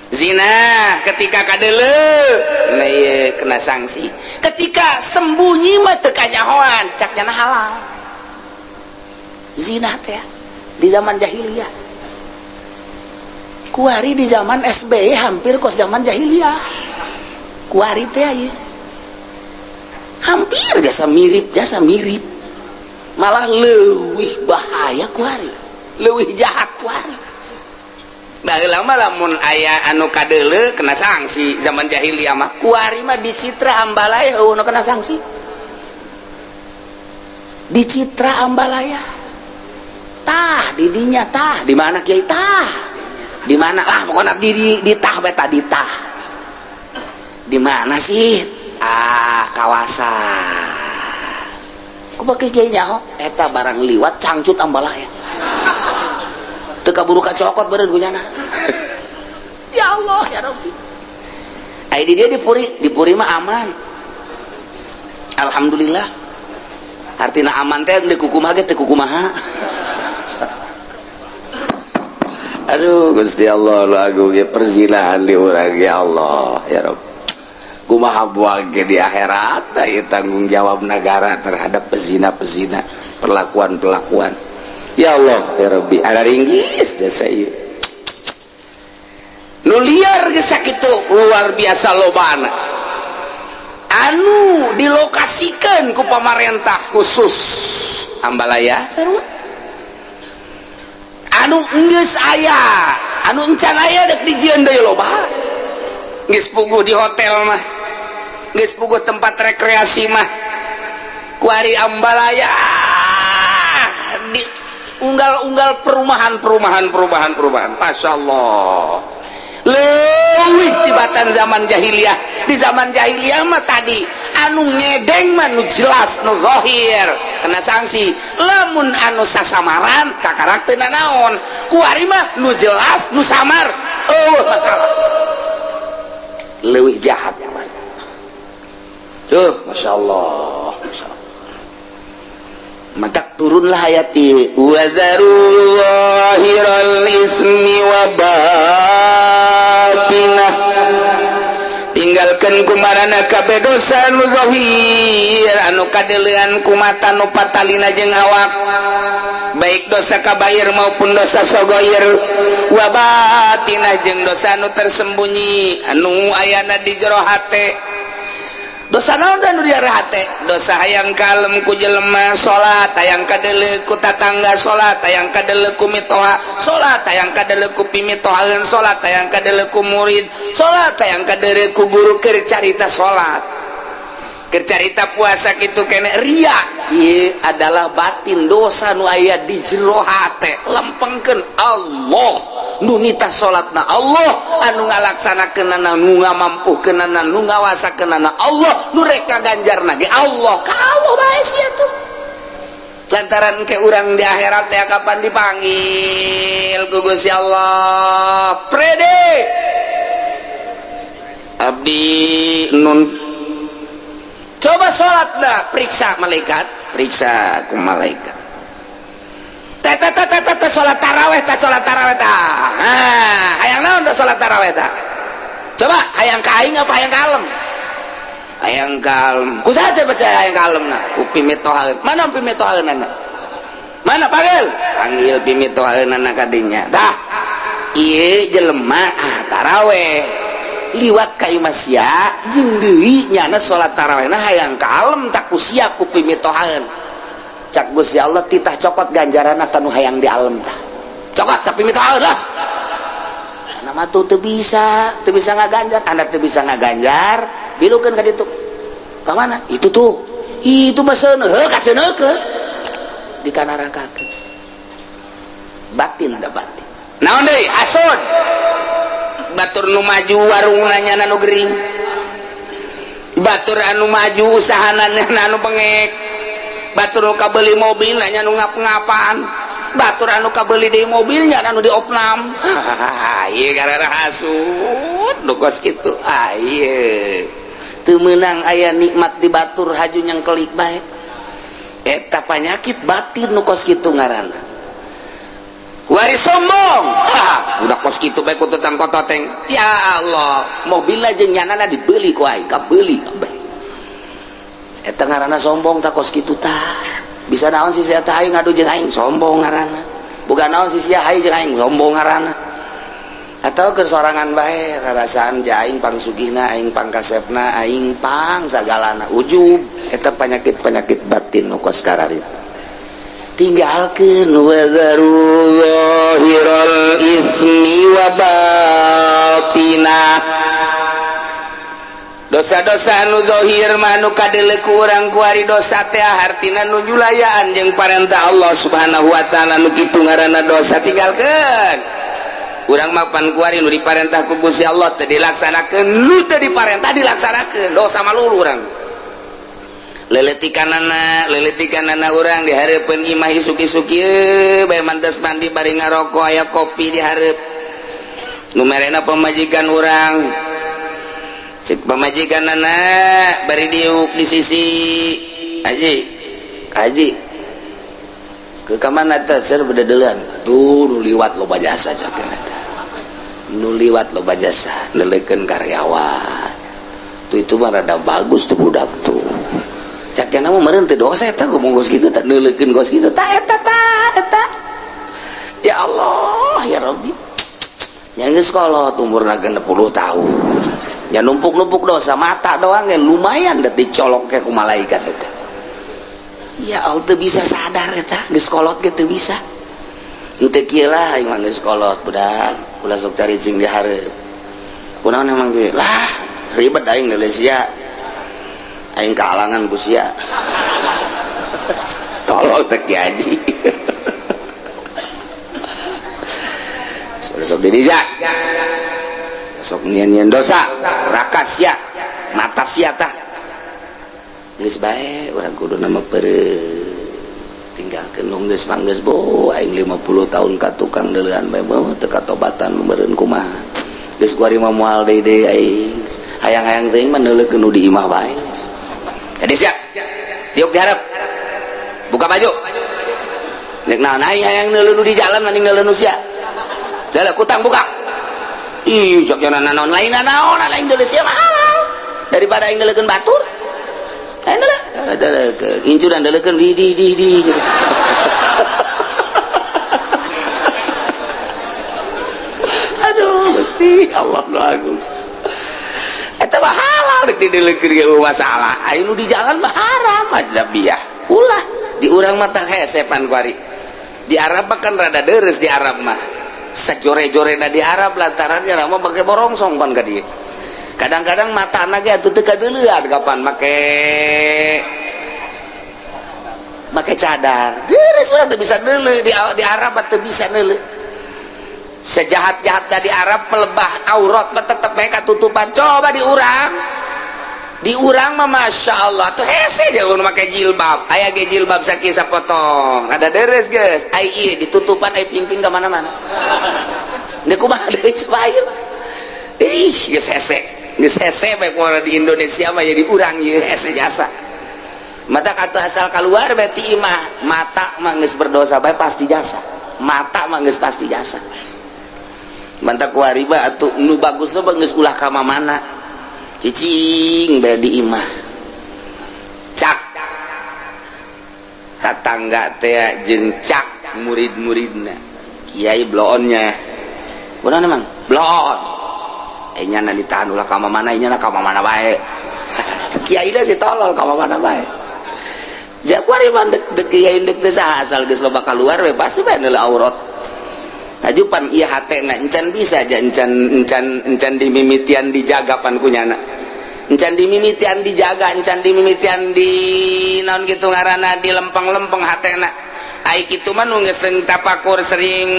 Zina ketika kadeuleu nah ieu kena sanksi, ketika sembunyi mah teu kanyahoan cak nyana halal. Zina teh di zaman jahiliyah. Kuari di zaman SBY hampir kos zaman jahiliyah. Kuari teh ieu hampir jasa mirip, jasa mirip. Malah leuwih bahaya kuari, leuwih jahat kuari. Baheula mah lamun aya anu kadeuleu kena sanksi zaman jahiliyah mah. Kuari mah dicitra ambalaya eueuh nu kena sanksi. Dicitra ambalaya. Tah didinya tah, di mana kiai tah? Di mana lah pokoknya di tah beta di tah. Di mana sih? Ah, kawasan. Ku bake kiai nyaho eta barang liwat cangcut ambalaya. Teu kaburu kacokot beureun ku nyana. Ya Allah ya Rabbi. Ai di dia di Puri mah aman. Alhamdulillah. Artina aman teh deui kukumaha ge teu kukumaha. Aduh Gusti Allah lu agung ya perzinahan di urang ya Allah ya Rabb. Kumaha buang di akhirat ya, tanggung jawab negara terhadap pezina-pezina, perlakuan-perlakuan. Ya Allah ya Rabbi, ada ringgis jasa ieu nu liar geus sakitu luar biasa lobana anu dilokasikan ku pamarentah khusus Ambalaya sarua anu geus aya, anu encan aya dek dijieun deui loba. Geus puguh di hotel mah, geus puguh tempat rekreasi mah. Kuari Ambalaya di unggal-unggal perumahan, perumahan, perumahan, perumahan. Masya Allah, leuwih tibatan zaman jahiliyah. Di zaman jahiliyah mah tadi anu ngedeng mah nu jelas, nu zahir, kena sanksi. Lamun anu sasamaran kakarak teu naon. Kuari mah nu jelas, nu samar, oh masalah, leuwih jahat. Tuh, Masya Allah, Masya Allah. Maka turunlah ayat ini, وذروا ظاهر الإثم وباطنه, tinggalkan kumarana kabeh dosa anu zahir, anu kadeulean ku mata, nu patalina jeung awak, baik dosa kabair maupun dosa sogoir, وباطنه jeung dosa anu tersembunyi, anu ayana di jero hate. Dosa naon dan nu di hate? Dosa hayang kalem ku jelema salat, hayang kadeuleu ku tatangga salat, hayang kadeuleu ku mitoha salat, hayang kadeuleu ku pimitohaeun salat, hayang kadeuleu ku murid salat, hayang kadeuleu ku guru keur carita salat, keur carita puasa, kitu kene ria. Ieu adalah batin, dosa nu aya di jero hate. Lempengkeun, Allah nu nitah salatna, Allah anu ngalaksanakeunana, nu ngamampuhkeunana, nu ngawasakeunana, Allah nu rek ngaganjarna ge Allah. Ka Allah bae sia tuh, lantaran ke urang di akhirat ya kapan dipanggil ku Gusti Allah, "Prede abdi nun, coba sholat dah." Periksa malaikat, periksa ku malaikat, teh teh teh teh teh, sholat taraweh teh, sholat taraweh teh. Ah, hayang naon teh sholat taraweh teh? Coba, hayang ka aing apa hayang kalem? Hayang kalem. Ku saja baca hayang kalem. Nah, ku pimitohaeun. Mana pimitohaeunana? Mana? Panggil, panggil pimitohaeunana kadinya. Tah, ieu jelema, ah, taraweh liwat ka imah sia jeung deui nyana salat tarawehna hayang kalem tak ku sia, ku pimitohaeun. Cak Gusti Allah, titah cokot ganjaranna kanu hayang di alem. Tah, cokot ka pimitohaeun lah. Nama tuh teu bisa, teu bisa ngaganjar. Anda teu bisa ngaganjar, bilukeun ka ditu. Ka mana itu tuh? Itu mah seuneuh, heuh, kaseuneuhkeun di kanarakakeun. Batin da batin. Naon deui? Hasud. Batur nu maju warung nanya nu gering, batur anu maju usahana anu bengek, batur nu kabeli mobil nanya nu ngap-ngapan, batur anu kabeli deui mobilnya anu diopnam. Ieu karena hasud nu kos kitu. Ah, ieu teu meunang aya nikmat di batur, haju nyang kelik bae. Eta panyakit batin nu kos kitu ngaranna. Wari sombong. Ha, udah kos kitu bae kututang kototeng. Ya Allah, mobil aja nyanana dibeli ku aing, kabeli kabeh. Eta ngaranna sombong tak kos kitu tah. Bisa naon sih sia teh aing ngadu jeung aing? Sombong ngaranna. Bukan naon sih sia hayu jeung aing? Sombong ngaranna. Atau keur sorangan bae rarasaan ja aing pangsugihna, aing pangkasepna, aing pang sagalana, ujub. Eta penyakit-penyakit batin nu kos kararitu. Tinggalkeun, وذروا ظاهر الإثم وباطنه. Dosa-dosa anu zahir mah nu kadeuleu ku urang kuari. Dosa teh hartina nu nyulayaan jeung parentah Allah Subhanahu wa Ta'ala. Nu kitu ngaranna dosa, tinggalkeun. Urang mah pan kuari nu diparentah ku Gusti Allah teu dilaksanakeun, nu teu diparentah dilaksanakeun, dosa malulu urang. Leletikanana, leletikanana urang di hareupeun imah isuk-isuk ieu bae, mantas mandi bari ngarokok, aya kopi di hareup nu merena pamajikan urang. Cek pamajikanana bari diuk di sisi, "Haji, haji, ke kamana teh?" "Ser bededeulan." "Aduh, nu liwat loba jasa," cak eta, "nu liwat loba jasa, neuleukeun karyawan." Tuh itu mah rada bagus tuh budak tuh. Cak mah meureun teu dosa eta ngomong kos kitu tah, neuleukeun kos kitu tah eta tah eta. Ya Allah, ya Rabbi. Yang geus kolot umurna 60 tahun. Ya numpuk-numpuk dosa mata doang ya lumayan deh dicolok ke ku malaikat eta. Ya Allah, teu bisa sadar eta, geus kolot ge teu bisa. Henteu kieu lah aing mah geus kolot budak, ulah sok caricing di hareup. Kunaon emang ge? Lah, ribet aing Malaysia. Aing kahalangan ku sia. Tolol teh Ki Haji. Sok diri ya. Sok nyian-nyian dosa, rakas sia, mata sia tah. Geus bae urang kudu nama peureut. Tinggalkeun nu geus mah geus bo aing 50 tahun ka tukang deuleuan bae mah teu katobatan meureun kumaha. Geus kuari mah moal deui deui aing. Hayang-hayang teuing mah neuleukeun nu di imah bae. Jadi siap. Diuk diharap. Buka baju. Nek naon aing hayang neuleuh nu di jalan mending neuleuh nu sia. Dalah kutang buka. Ih, sok jangan naon lain naon lain deuleuh sia mah halal. Daripada aing neuleukeun batur. Aing deuleuh. Deuleukeun. Incuran deuleukeun di di di di. Aduh, Gusti Allah nu agung. Eta mah halal rek dideuleukeun ge masalah. Aing nu di jalan mah haram azabiyah. Ulah di urang mah tah hesepan kuari. Di Arab mah kan rada deres di Arab mah. Sajore-jorena di Arab lantarannya mah make borongsong pan ka dieu. Kadang-kadang matana ge atuh teu kadeuleuan kapan make make cadar. Deres urang teu bisa neuleuh di Arab mah teu bisa neuleuh. Sejahat-jahatnya di Arab melebah aurat mah tetep mereka tutupan. Coba di urang. Di urang mah masya Allah tuh hese jangan make jilbab. Aya ge jilbab sakieu sapotong. Ada deres geus. Ai ieu ditutupan ai ping-ping ka mana-mana. Deuk kumaha deui coba ayo. Ih, geus hese. Geus hese bae kumaha di Indonesia mah jadi urang ieu hese jasa. Mata kata asal keluar berarti imah mata mah geus berdosa bae pasti jasa. Mata mah geus pasti jasa. Mantap kuari mah atuh nu bagus mah geus ulah ka mana. Cicing bae di imah. Cak tatangga teh jeung cak murid-muridna. Kiai bloonnya. Kunaon emang? Bloon. Nya ditahan ulah ka mana nya ka mana bae. Kiai da si tolol ka mana bae. Ja kuari mah dek dek kiai dek teh saha asal geus loba kaluar we pasti bae neuleuh aurat. Tajupan ieu hatena encan bisa aja encan encan encan dimimitian dijaga pan kunyana. Encan dimimitian dijaga, encan dimimitian di naon kitu ngaranna di lempeng-lempeng hatena. Ai kitu mah nu geus sering tapakur sering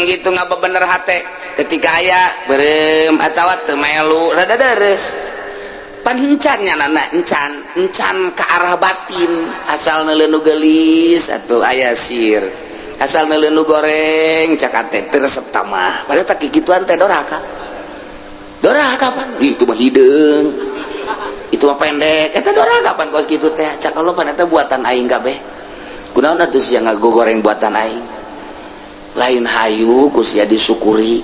gitu ngabebener hate. Ketika aya beureum atawa teu melu rada deres. Pan encan nya nana encan, encan ke arah batin asal neuleuh nu geulis atuh aya sir. Asal neuleuh nu goreng cak teh teu resep tamah. Padahal tak kikituan teh doraka. Doraka pan. Ih, itu mah hideung. Itu mah pendek. Eta doraka pan kos kitu teh. Cak Allah pan eta buatan aing kabeh. Kunaon atuh sia ngagogoreng buatan aing. Lain hayu ku sia disyukuri.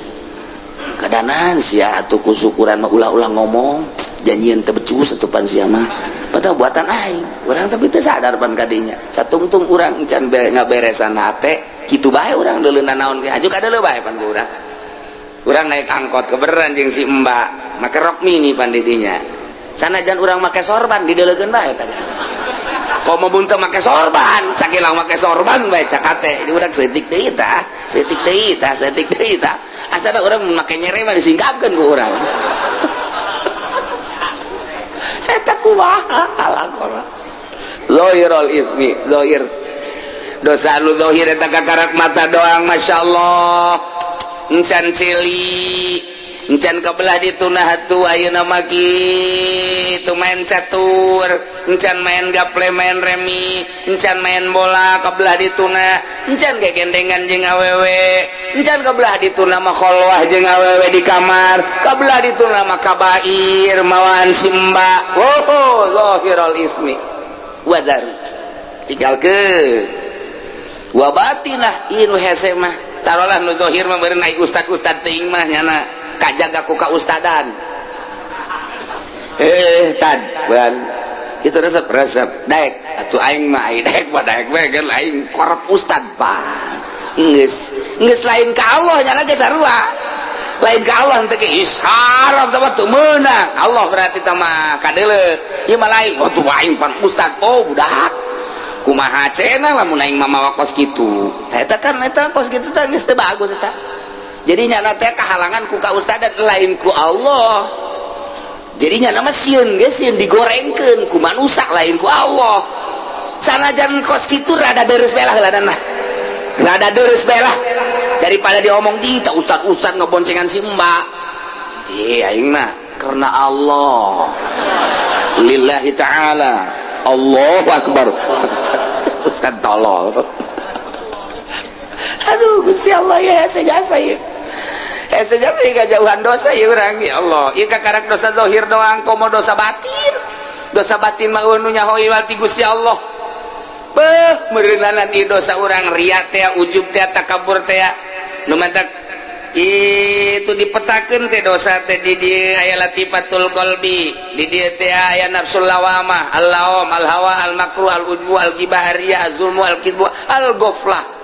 Kadanan sia atuh ku syukuran mah ulah-ulah ngomong. Janjian teu becus atuh pan sia mah. Padahal buatan aing. Urang tapi teu sadar pan kadinya. Satungtung urang encan ngaberesan hate, kitu bae urang deuleuh naon ge. Aju kadeuleuh bae pan ku urang. Urang naik angkot kebeneran jeung si Mbak, make rok mini pan di dinya. Sanajan urang make sorban dideuleukeun bae tadi. Komo mun teu make sorban, sakilang make sorban bae cak hate. Di urang seutik deui tah, seutik deui tah, seutik deui tah. Asana urang make nyere mah disingkapkeun ku urang. Eta kumaha alakona. Zahirul ismi, zahir. Dosa nu zahir eta kakarak mata doang masyaallah. Encan cili, encan kebelah ditunah atuh ayeuna mah kitu main catur, encan main gaple, main remi, encan main bola kebelah dituna, encan gegendengan jeung awewe, encan kebelah dituna mah kholwah jeung awewe di kamar, kebelah dituna mah kabair mawaan simba. Oh, zahirul ismi. Wadar. Tinggalkeun. Wa batinah ieu nu hese mah. Tarolah nu zahir mah meureun ai ustad-ustad teuing mah nyana kajaga ku kaustadan. Eh, tad bulan itu resep resep daek atuh aing mah, aing daek mah daek we kan aing korep ustad. Pan geus geus lain ka Allah nyana ge sarua, lain ka Allah teh ke haram teh mah teu meunang Allah, berarti teh mah kadeuleu ieu mah lain. Oh, tuh aing pan ustad. Oh, budak kumaha cenah lamun aing mah mawa kos kitu? Tah, eta kan eta kos kitu teh geus teu bagus eta. Jadi nyana teh kahalangan ku ka ustad, lain ku Allah. Jadinya nama sieun ge sieun digorengkeun ku manusia, lain ku Allah. Sanajan kos kitu rada deres belah heula nah, rada deres belah daripada diomong di tak ustad ustad ngeboncengan si mbak. Eh, aing mah karena Allah, lillahi ta'ala. Allahu akbar, ustad tolol. Aduh, Gusti Allah ya, jasa ya, hese jasa jauhan dosa ya urang. Ya Allah, ieu kakarak dosa zahir doang, komo dosa batin. Dosa batin mah nu nyaho ti Gusti Allah. Beuh, meureunanan ieu dosa urang, ria teh, ujub teh, takabur teh. Nu mantak itu dipetakeun teh dosa teh, di dieu aya latifatul qalbi, di dieu teh aya nafsul lawamah, al-laum, al-hawa, al-makruh, al-ujbu, al-ghibah, riya, az-zulmu, al-kidbu, al-ghaflah.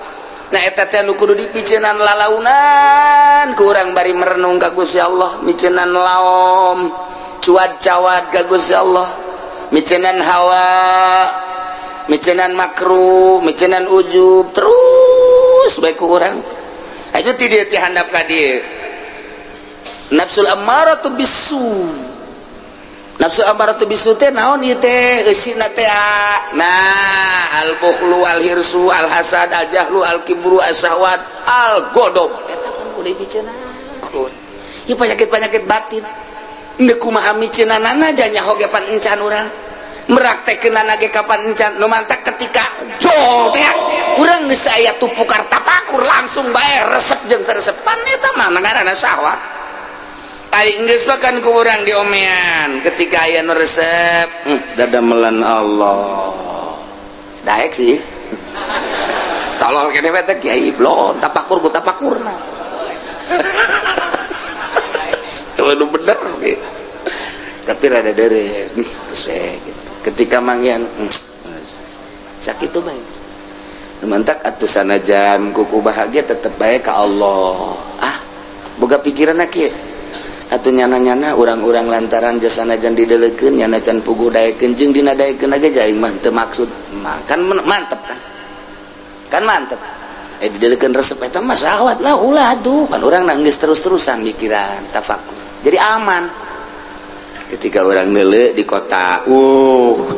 Nah, eta teh nu kudu dipiceunan lalaunan ku urang bari merenung ka Gusti Allah, miceunan laom, cuad cawad ka Gusti Allah, miceunan hawa, miceunan makruh, miceunan ujub terus bae ku urang. Ayo ti dieu, ti handap ka dieu, nafsul ammaratu bisu. Nafsu ammaratu bisu teh naon ieu teh eusina teh? Nah, al bukhlu, al hirsu, al hasad, al jahlu, al kibru, al syahwat, al godob. Eta kan kudu dipiceunan ieu penyakit-penyakit batin. Ndek kumaha miceunanana aja, nyaho ge pan encan urang meraktekeunana ge kapan encan. Nu mantak ketika jol teh urang geus aya tupukar tapakur, langsung bae resep jeung teu resep, pan eta mah ngaranna syahwat. Ari geus makan ku urang diomean ketika aya nu resep, dadamelan Allah daek sih, tolol kene teh kiai blon tapakur ku tapakurna. Waduh, bener gitu. Tapi rada dere gitu. Ketika manggihan sakit tuh baik mantak atuh, sanajan kuku bahagia tetep baik ke Allah. Ah, boga pikiran kieu atuh, nyana-nyana urang-urang lantaran jasa najan didelekeun, nyana can puguh daekeun jeung dina daekeun ge aing mah teu maksud mah kan mantep kan, kan mantep. Eh, didelekeun resep, eta mah syahwat lah, ulah atuh. Kan urang geus terus-terusan mikiran tafakur, jadi aman. Ketika orang nele di kota,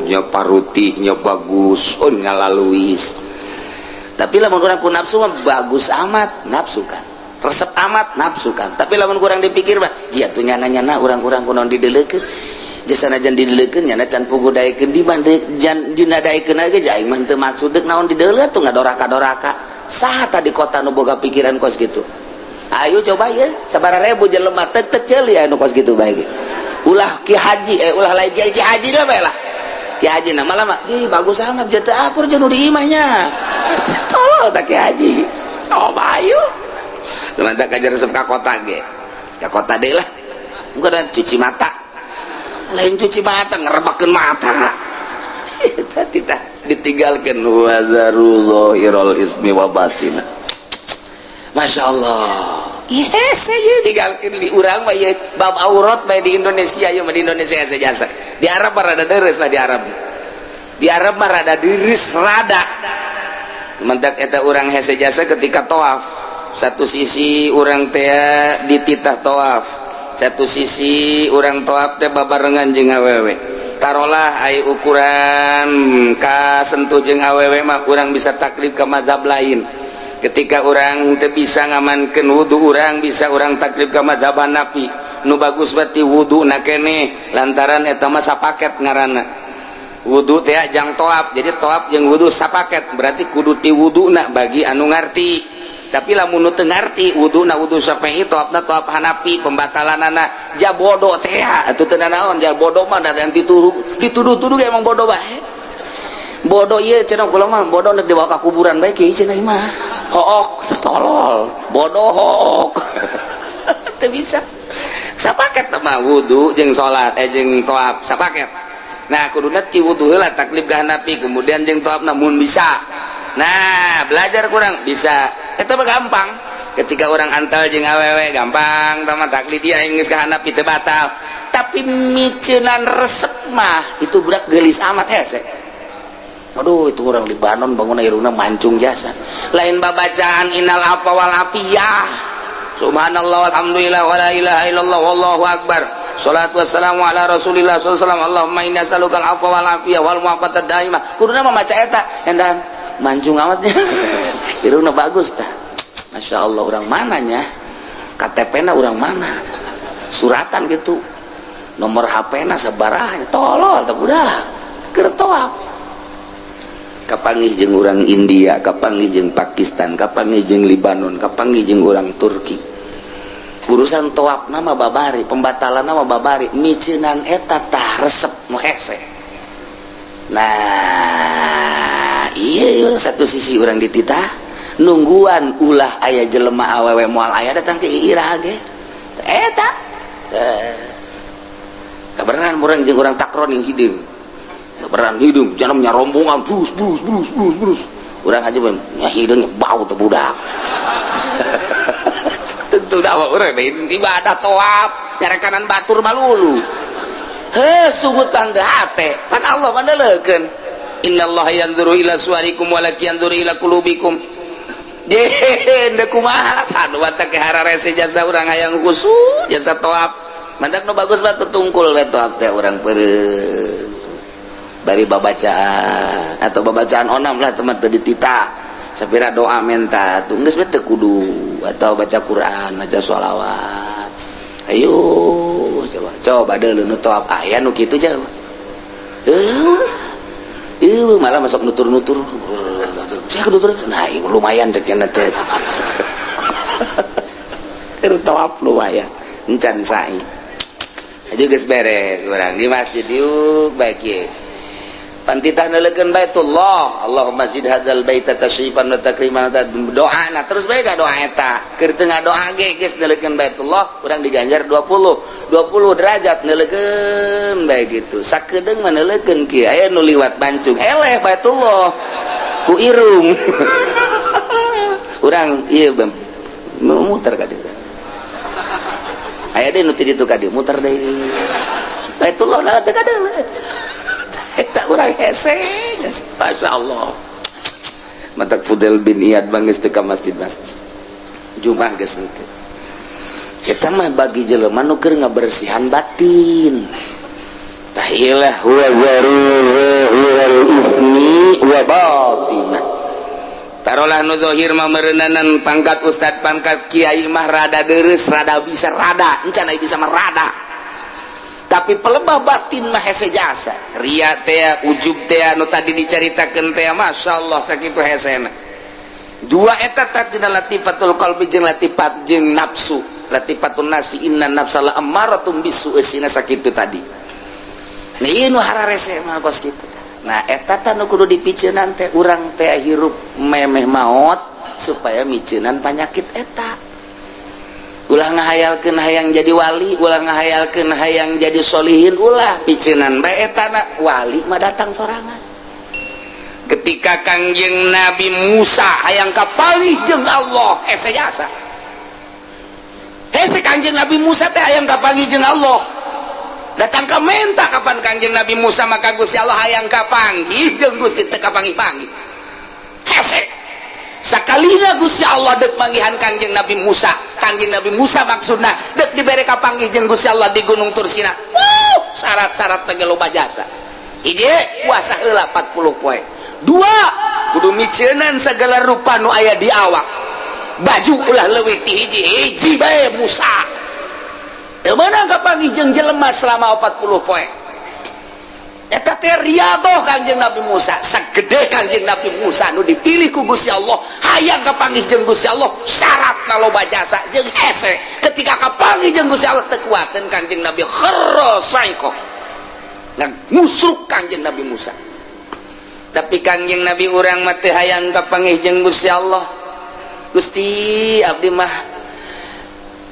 nya parutihnya bagus, oh, ngalaluis. Tapi lamun urang ku nafsu mah bagus amat, nafsu kan resep amat, nafsu kan. Tapi lamun kurang dipikir mah jia tuh nyana-nyana urang-urang kunaon didelekeun? Jasa najan didelekeun, nyana can puguh daekeun, di jan dina daekeun ge aing mah teu maksud, deuk naon dideuleu tuh ngadoraka-doraka? Saha tadi kota nu boga pikiran kos gitu? Ayo coba ya, sabaraha ribu jelema teu teu ceuli anu kos gitu bae ge. Ulah ki haji, eh, ulah lain ki haji lah bae lah. Ki haji nama lama ih bagus amat jatuh akur jeung nu di imahnya, tolol tak ki haji. Coba ayo mantap kajar resep ka kota ge, ka kota deh lah. Bukan cuci mata, lain cuci mata, ngerebakeun mata. Eta tidak ditinggalkan wazaru zahirul ismi wa batina. Masya Allah. Yes, saya digalkeun di urang mah ieu bab aurat bae di Indonesia ieu mah. Di Indonesia jasa, di Arab mah rada deres lah. Di Arab, di Arab mah rada deres, rada mentak eta urang hese jasa. Ketika toaf, satu sisi urang teh dititah toaf, satu sisi urang toaf teh babarengan jeung awewe. Tarolah ai ukuran kasentuh jeung awewe mah urang bisa taklid ke mazhab lain. Ketika orang teu bisa ngamankeun wudu, urang bisa urang taklid ke mazhab Hanafi, nu bagus berarti wudu na kene, lantaran eta mah sapaket ngaranna wudu teh jang toaf. Jadi toaf jeung wudu sapaket, berarti kudu ti wuduna bagi anu ngarti. Tapi lamun nu teu ngarti, wuduna wudu Syafi'i, toafna toaf Hanafi, pembatalanana ja bodoh teh atuh teu naon. Ja bodoh mah da dituduh dituduh-tuduh emang bodoh bae. Bodoh ieu cenah kula mah, bodoh nek dibawa ka kuburan bae kieu cenah mah. Hook, tolol, bodoh, hook teu bisa. Sapaket mah wudu jeung salat, eh, jeung tawaf sapaket. Nah, kuduna ti wudu heula, taklib ka hanafi, kemudian jeung tawaf namun bisa. Nah, belajar kurang bisa eta mah gampang. Ketika orang antal jeung awewe gampang tama taklid dia geus ka hanafi teu batal. Tapi miceunan resep mah itu budak gelis amat, hese. Aduh, itu orang Libanon bangun irungna mancung jasa. Lain babacaan innal afwa wal afiyah. Subhanallah, alhamdulillah, wala ilaha illallah, wallahu akbar. Salatu wassalamu ala Rasulillah sallallahu alaihi wasallam. Allahumma inni as'aluka al-afwa wal afiyah wal mu'afata daimah. Kuduna mah maca eta, endan mancung amatnya. Irungna bagus tah. Masya Allah, orang mananya? KTP na orang mana? Suratan gitu. Nomor HP na sabaraha? Tolol tah budak. Keur tawaf. Kapanggih jeung orang India, kapanggih jeung Pakistan, kapanggih jeung Libanon, kapanggih jeung orang Turki. Urusan tawaf nama babari, pembatalan nama babari, miceunan eta tah resep nu hese. Nah, iya, satu sisi orang dititah nungguan ulah aya jelema awewe, moal aya datang ke iraha ge eta. Eh, kabeneran urang jeung urang takron yang hideung. Kabeneran hideung, jangan rombongan brus brus brus brus brus. Urang aja ya hideung, bau teh budak. Tentu dah urang ibadah tawaf nyarekanan batur malulu. Heh, sugutan teh hate pan Allah mandeleukeun, innallaha yanzuru ila suwarikum walakin yanzuru ila qulubikum. Je deuk kumaha anu batak ke hararese jasa urang hayang khusyuk jasa tawaf. Mantak nu bagus batu tungkul we tawaf teh urang peureum bari babacaan atau babacaan onam lah teman teu ditita sapira doa menta tuh geus we teu kudu atau baca Quran, baca sholawat. Ayo coba coba deuleu nu tawaf aya nu kitu jauh. Eh, malah masuk nutur-nutur. Saya nutur, nah lumayan cek teh. Keur tawaf lumayan. Encan sa'i. Aja geus beres urang di masjid yuk baik ye. Pantitah neuleukeun Baitullah, Allahumma zid hadzal baita tasyrifan wa takriman, doa. Nah, terus bae doa eta. Keur teu ngadoa ge geus neuleukeun Baitullah, urang diganjar 20 20 derajat neuleukeun bae gitu. Sakedeung mah neuleukeun kieu aya nu liwat bancung eleh Baitullah ku irung. Urang ieu muter ka dieu. Aya deui nu ti ditu ka dieu muter deui. Baitullah lah teu kadeuleu. Eta urang hese. Masya Allah. Matak Fudel bin Iyad bangis teu ka masjid-masjid. Jumat geus henteu. Eta mah bagi jelema nu keur ngabersihan batin. Tahilah huwa zahiral ismi wa batinah. Tarolah nu zahir mah meureunanan pangkat ustad, pangkat kiai mah rada deres, rada bisa rada, encan aya bisa mah rada. Tapi pelebah batin mah hese jasa. Ria teh, ujub teh nu tadi dicaritakeun teh, masyaallah sakitu hesena. Dua eta tina latifatul qalbi jeung latifat jeung nafsu. Latifatun nafsi, inna nafsa la ammaratum bisu, eusina sakitu tadi. Nah, ieu nu hararese mah kos kitu. Nah, eta tah nu kudu dipiceunan teh urang teh hirup memeh maot supaya miceunan panyakit eta. Ulah ngahayalkeun hayang jadi wali, ulah ngahayalkeun hayang jadi solihin, ulah, piceunan bae eta na, wali mah datang sorangan. Ketika Kangjeng Nabi Musa hayang kapanggih jeung Allah, hese jasa. Hese Kangjeng Nabi Musa teh hayang kapanggih jeung Allah. Datang ka menta kapan Kangjeng Nabi Musa, maka Gusti Allah hayang kapanggih jeung Gusti teu kapanggih-panggih. Hese. Sakalina Gusti Allah dek manggihan Kangjeng Nabi Musa. Kangjeng Nabi Musa maksudna dek dibere kapanggih jeung Gusti Allah di Gunung Tursina. Wuh, syarat-syarat teh loba jasa. Hiji, puasa heula 40 poe. Dua, kudu miceunan segala rupa nu aya di awak. Baju ulah leuwih ti hiji, hiji bae Musa. Teu meunang kapanggih jeung jelema selama 40 poe. Eta teh riyadhah Kangjeng Nabi Musa. Sagede Kangjeng Nabi Musa nu dipilih ku Gusti Allah, hayang kapanggih jeung Gusti Allah, syaratna loba jasa jeung hese. Ketika kapanggih jeung Gusti Allah teu kuateun Kangjeng Nabi, kharra saiqo. Ngusruk Kangjeng Nabi Musa. Tapi Kangjeng Nabi urang mah teu hayang kapanggih jeung Gusti Allah. Gusti, abdi mah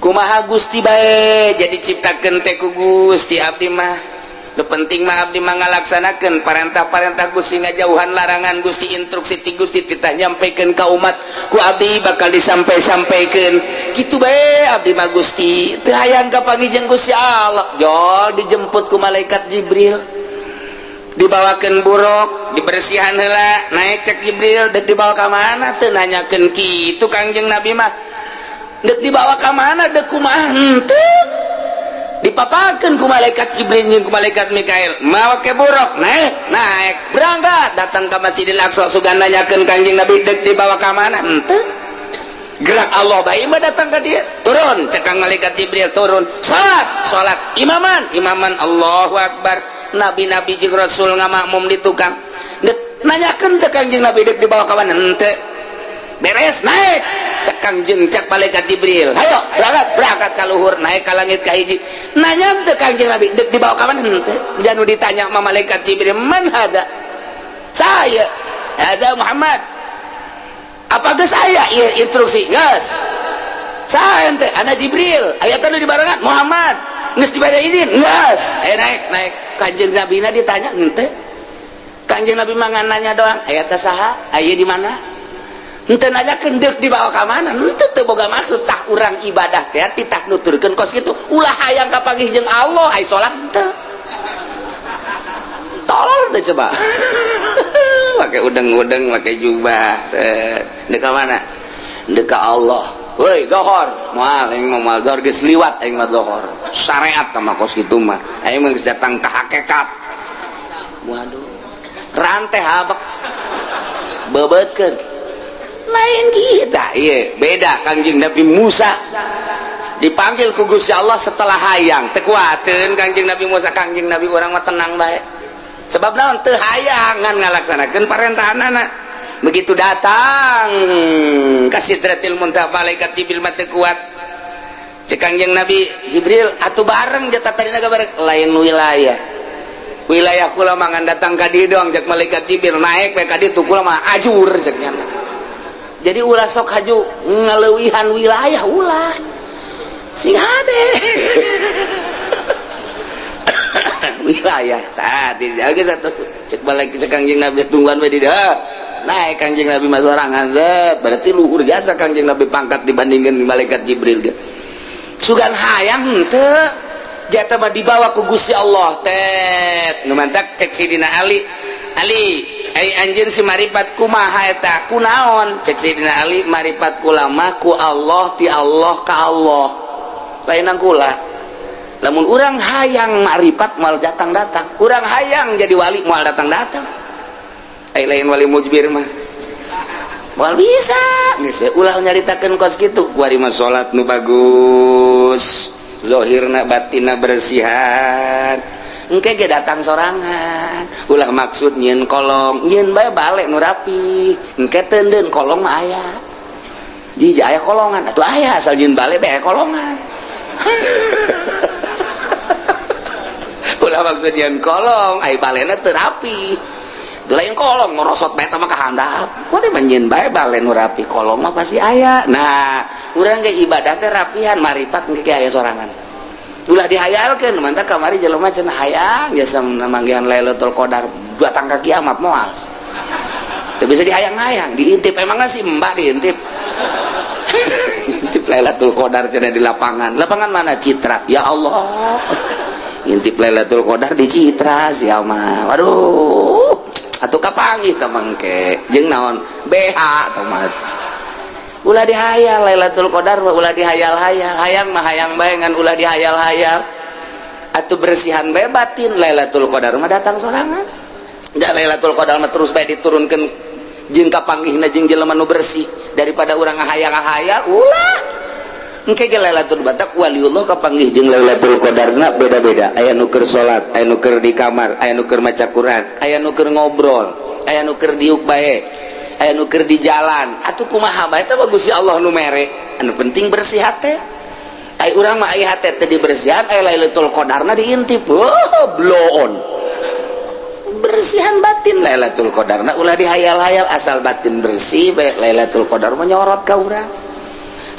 Kumaha Gusti bae jadi ciptakeun teh ku Gusti abdi mah. Nu penting mah abdi mah ngalaksanakeun parentah-parentah Gusti, ngajauhan larangan Gusti, instruksi ti Gusti titah nyampaikan ka umat ku abdi bakal disampai-sampaikeun. Kitu bae abdi mah Gusti, teu hayang kapanggih jeung Gusti Allah. Jol dijemput ku malaikat Jibril, dibawakeun buruk, dibersihan heula, naik. Cek Jibril, dek dibawa ka mana? Teu nanyakeun kitu Kangjeng Nabi mah. Dek dibawa ka mana, dek kumaha, henteu. Dipapakeun ku malaikat Jibril jeung ku malaikat Mikail, mawa ke buruk, naik, naik, berangkat, datang ke Masjidil Aqsa. Sugan nanyakeun Kangjeng Nabi dek dibawa ka mana, henteu. Gerak Allah bae mah datang ka dia. Turun, cek kang malaikat Jibril, turun, salat, salat, imaman, imaman, Allahu Akbar. Nabi-nabi jeung Rasul ngamakmum di tukang. Dek nanyakeun teh Kangjeng Nabi dek dibawa ka mana, henteu. Beres, naik, cek Kangjeng, cek malaikat Jibril, hayo berangkat. Berangkat ka luhur, naik ka langit ka hiji. Nanya teh Kangjeng Nabi dek dibawa ka mana, henteu. Janu ditanya sama malaikat Jibril, man hada? Saya ada Muhammad. Apa geus aya ieu instruksi? Geus. Saya ente ana Jibril, aya teh nu dibarengan Muhammad. Geus dibaca izin? Geus. Aya naik, naik. Kanjeng Nabi na ditanya henteu. Kanjeng Nabi mah ngan nanya doang, aya teh saha? Aya di mana? Henteu nanyakeun deuk dibawa ka mana, henteu, teu boga maksud. Tah, urang ibadah teh titah nuturkeun kos kitu, ulah hayang kapanggih jeung Allah ai salat henteu. Tolol teh coba. Pakai udeng-udeng, pakai jubah, set. Dek ka mana? Dek ka Allah. Woi, dohor. Moal aing mah, moal dohor, geus liwat aing mah dohor. Syariat mah kos kitu mah. Aing mah geus datang ka hakikat. Waduh. Rantai habak. Bebeutkeun. Lain kita, iya, beda. Kangjeng Nabi Musa dipanggil ku Gusti Allah setelah hayang, teu kuateun Kangjeng Nabi Musa. Kangjeng Nabi urang mah tenang bae. Sebab naon? Teu hayang, ngan ngalaksanakeun parentahanana. Begitu datang ka Sidratil Muntaha, malaikat Jibril mah teu kuat. Cek Kangjeng Nabi Jibril, atuh bareng jatah tadina bareng. Lain wilayah, wilayah kula mah ngan datang ka dieu doang, cek malaikat Jibril. Naik we ka ditu, kula mah ajur, cek nyana. Jadi ulah sok haju ngaleuwihan wilayah, ulah sing hade wilayah tadi dijaga satu. Cek balik cek Kangjeng Nabi, tungguan we di dieu. Naik Kangjeng Nabi mah sorangan, zet. Berarti luhur jasa Kangjeng Nabi pangkat dibandingkan malaikat Jibril ge. Sugan hayang henteu, jatah mah dibawa ku Gusti Allah tet. Nu mantak cek Sidina Ali, Ali, ai anjeun si maripat kumaha eta, kunaon? Cek Sidina Ali, maripat kula mah ku Allah, ti Allah ka Allah, lainan kula. Lamun urang hayang maripat moal datang-datang, urang hayang jadi wali moal datang-datang. Ai lain wali mujbir mah moal bisa. Geus ulah nyaritakeun kos kitu. Kuari mah salat nu bagus, zohirna batinna bersihan, engke ge datang sorangan. Ulah maksud nyieun kolong, nyieun bae balik nu rapi, engke teundeun kolong mah aya. Jija aya kolongan atuh aya, asal nyieun balik bae kolongan. Ulah maksud nyieun kolong ai balena teu rapi. Itu lain kolong ngorosot bae mah ka handap. Kuari mah nyieun bae bale nu rapi, kolong mah pasti aya. Nah, urang ge ibadah teh rapihan, maripat engke ge aya sorangan. Ulah dihayalkeun. Mantap kamari jelema cenah hayang jasa manggihan Lailatul Qadar datang ka kiamat, moal. Teu bisa dihayang-hayang, diintip. Emangnya sih mbak diintip? Intip Lailatul Qadar cenah di lapangan. Lapangan mana? Citra. Ya Allah. Intip Lailatul Qadar di Citra sia mah. Waduh. Atuh kapanggih teh mangke. Jeung naon? BH tah mah. Ulah dihayal Lailatul Qadar mah, ulah dihayal-hayal. Hayang mah hayang bae, ngan ulah dihayal-hayal. Atuh bersihan bae batin, Lailatul Qadar mah datang sorangan. Da Lailatul Qadar mah terus bae diturunkeun jeung kapanggihna jeung jelema nu bersih, daripada urang ngahayang-ngahayal ulah. Engke ge Lailatul Batak waliullah kapanggih jeung Lailatul Qadarna beda-beda. Aya nu keur salat, aya nu keur di kamar, aya nu keur maca Quran, aya nu keur ngobrol, aya nu keur diuk bae, aya nu keur di jalan. Atuh kumaha bae teh bagus, ya Allah nu mere. Anu penting bersih hate. Ai urang mah ai hate teh dibersihan, ai Lailatul Qadarna diintip. Oh, bloon. Bersihan batin Lailatul Qadarna ulah dihayal-hayal, asal batin bersih bae Lailatul Qadar mah nyorot ka urang.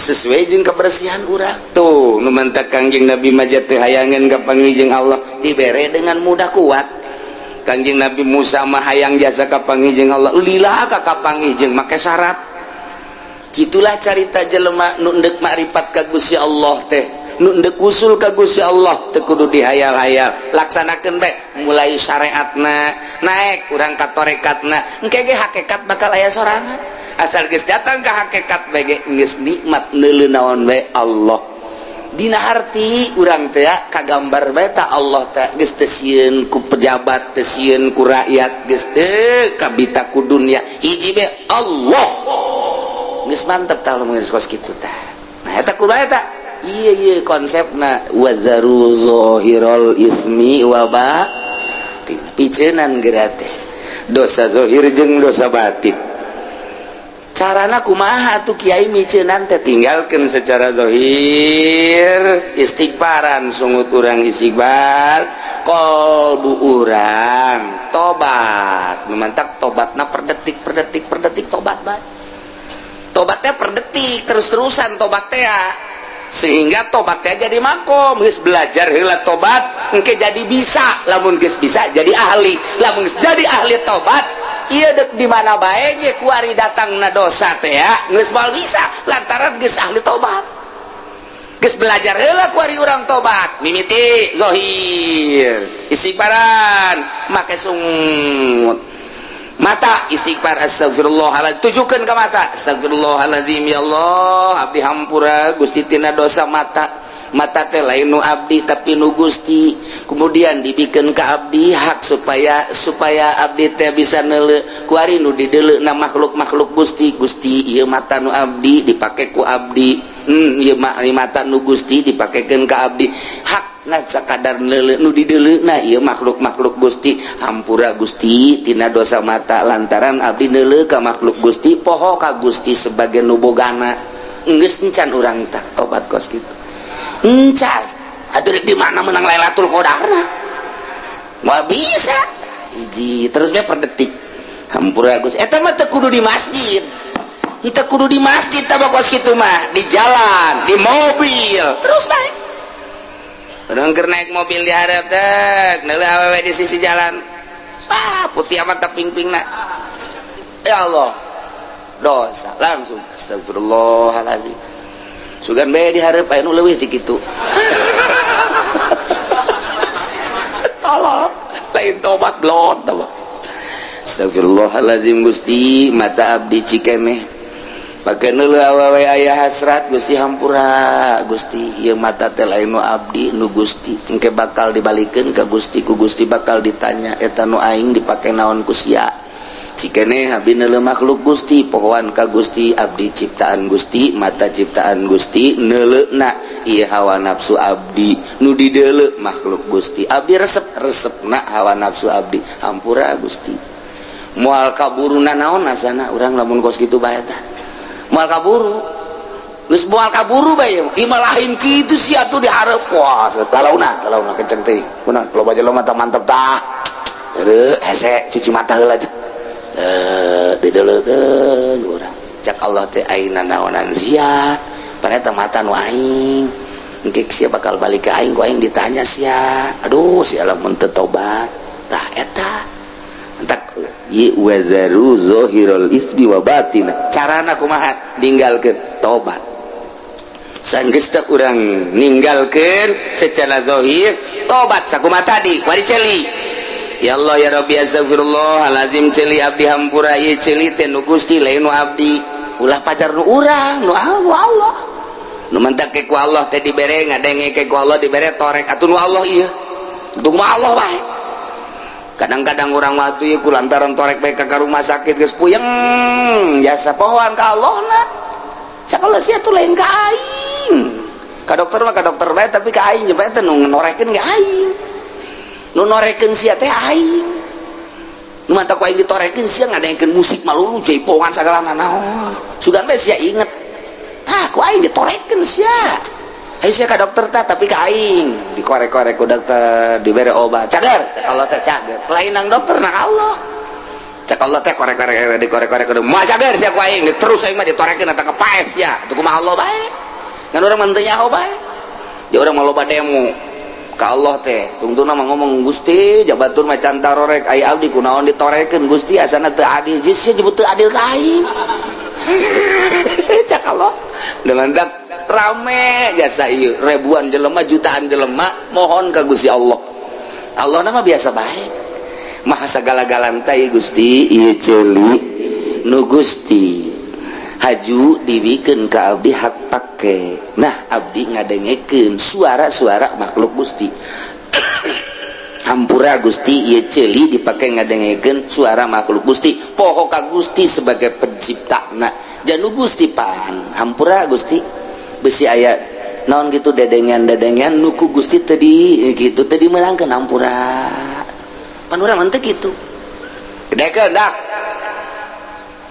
Sesuai jeung kebersihan urang tuh. Nu mantak Kangjeng Nabi mah teu hayangeun kapanggih jeung Allah, dibere dengan mudah kuat. Kangjeng Nabi Musa mah hayang jasa kapanggih jeung Allah, lila ka kapanggih jeung make syarat. Gitulah carita jelema nu endek makrifat ka Gusti Allah teh, nu endek usul ka Gusti Allah teu kudu dihayal-hayal, laksanakeun bae. Mulai syariatna naik urang ka torekatna, engke ge hakikat bakal aya sorangan. Asal geus datang ka hakikat bae ge geus nikmat, neuleu naon bae Allah. Dina harti urang teh kagambar bae ta Allah teh, geus teu sieun ku pejabat, teu sieun ku rakyat, geus teu kabita ku dunya, hiji bae Allah. Geus mantep tah lamun geus kos kitu tah. Nah, eta kumaha eta? Iya iya, konsepna wadzaru zahirul ismi wa batin, piceunan geura teh dosa zahir jeung dosa batin. Carana kumaha tuh, Kiai, miceunan teh? Tinggalkeun secara zahir, istighfaran, sungut urang istighfar, kolbu urang tobat. Mantak tobatna per detik, per detik, per detik, tobat bae. Tobatnya per detik, terus-terusan tobatnya ya, sehingga tobatnya jadi makom. Geus belajar heula tobat, engke jadi bisa. Lamun geus bisa, jadi ahli. Lamun geus jadi ahli tobat, iya, dek di mana bae ge kuari datang na dosa teh ya geus moal bisa, lantaran geus ahli tobat. Geus belajar heula kuari urang tobat, mimiti zahir istighfaran, make sungut mata istighfar, astagfirullahaladzim, tujukan ke mata, astagfirullahaladzim, ya Allah, abdi hampura Gusti tina dosa mata. Mata teh lain nu abdi, tapi nu Gusti, kemudian dibikin ke abdi hak supaya supaya abdi teh bisa neuleu. Kuari nu dideuleu na makhluk-makhluk Gusti. Gusti, ieu mata nu abdi, dipake ku abdi. Ieu mata nu Gusti, dipakekeun ka abdi hak na sakadar neuleu, nu dideuleu na ieu makhluk-makhluk Gusti. Hampura Gusti tina dosa mata, lantaran abdi neuleu ka makhluk Gusti, poho ka Gusti sebagai nu bogana. Geus encan urang tak tobat kos kitu? Encan atuh. Di mana menang Lailatul Qadarna? Moal bisa. Hiji terus bae per detik, hampura Gusti. Eta mah teu kudu di masjid, teu kudu di masjid tah kos kitu mah, di jalan, di mobil, terus bae. Urang keur naik mobil, di hareup teh neuleuh awewe di sisi jalan, ah, putih amat tak ping-pingna. Ya Allah, dosa langsung, astagfirullahalazim. Sugan bae di hareup aya nu leuwih ti kitu. Tolol, lain tobat, blon. Astagfirullahalazim, Gusti, mata abdi cikeneh pake neuleuh awewe aya hasrat. Gusti, hampura Gusti, ieu mata teh lain nu abdi, nu Gusti. Engke bakal dibalikeun ka Gusti, ku Gusti bakal ditanya, eta nu aing dipake naon ku sia? Cikeneh abdi neuleuh makhluk Gusti, pohoan ka Gusti, abdi ciptaan Gusti, mata ciptaan Gusti, neuleuhna ieu hawa nafsu abdi, nu dideuleu makhluk Gusti, abdi resep resepna hawa nafsu abdi. Hampura Gusti. Moal kaburu naon asana urang lamun kos kitu bae tah? Moal kaburu, geus moal kaburu bae. Ieu mah lain kitu sih atuh, di hareup. Wah, kalauna kalauna kenceng teh kunaon, loba jelema mata mantep tah. Heureut hese, cuci mata heula teh, dideuleukeun urang. Cak Allah teh, aina naonan sia? Paneta mata nu aing, engke sia bakal balik ke aing, ku aing ditanya sia. Aduh, sia lamun teu tobat tah. Eta entak wadzaru zahirul ismi wa batina. Carana kumaha ninggalkeun? Tobat. Sanggeus teh urang ninggalkeun secara zahir, tobat sakumaha tadi, wari ceuli, ya Allah, ya Rabbi, astagfirullahalazim, ceuli abdi hampura, ieu ceuli teh nu Gusti, lain nu abdi. Ulah pacar nu urang, nu Allah. Nu mantak ku Allah teh dibere ngadenge, ku Allah dibere torek atuh nu Allah ieu, untuk mah Allah bae. Kadang-kadang orang waktu ieu ku lantaran torek bae ka rumah sakit, geus puyeng jasa, pohoan ka Allah na. Cak Allah, sia tuh lain ka aing, ka dokter mah ka dokter bae, tapi ka aing bae teh nu norekeun ge aing, nu norekeun sia teh aing. Nu mata ku aing ditorekeun, sia ngadengkeun musik malulu, jaipongan sagala naon. Sugan bae sia inget tah, ku aing ditorekeun sia. Ayo sia ka dokter tah, tapi ka aing dikorek-korek ku dokter, dibere obat, cager. Cak Allah teh cager, lain nang dokter, nang Allah. Cek Allah teh korek-korek dikorek-korek kudu moal cager sia ku aing, terus aing mah ditorekeun eta ka paeh sia. Atuh kumaha Allah bae. Ngan urang mah teu nyaho bae. Di urang mah loba demo ka Allah teh. Tungtungna mah ngomong Gusti jabatur mah can tarorek aya abdi kunaon ditorekeun Gusti asana teu adil. Geus sia jebut teu adil ka aing. Cek Allah. Dengan tak rame jasa ieu ribuan jelema jutaan jelema mohon ka Gusti Allah. Allah nama biasa bae. Maha sagala-galana Gusti ieu ceuli nu Gusti haju dibikeun ka abdi hak pake. Nah abdi ngadengekeun suara-suara makhluk Gusti. Hampura Gusti ieu ceuli dipake ngadengekeun suara makhluk Gusti. Poho ka Gusti sebagai penciptana. Janu Gusti pan hampura Gusti besi aya naon gitu dedengan-dedengan nu ku Gusti tadi gitu tadi meunangkeun hampura. Pan urang mah teu kitu. Gedekeun dak.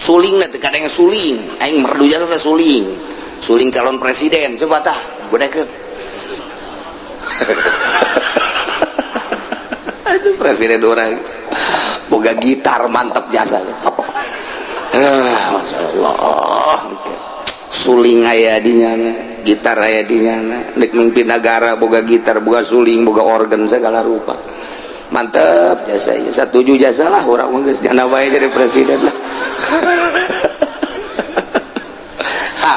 Suling teh kadang suling, aing merdu jasa suling. Suling calon presiden coba tah, gedekeun. Aduh presiden urang boga gitar mantap jasa. Masya Allah. Suling aya di nyana, gitar aya di nyana, nek mimpin negara boga gitar, boga suling, boga organ segala rupa. Mantep jasa ya. Satuju jasa lah urang mah geus jana bae jadi presiden lah. Ha.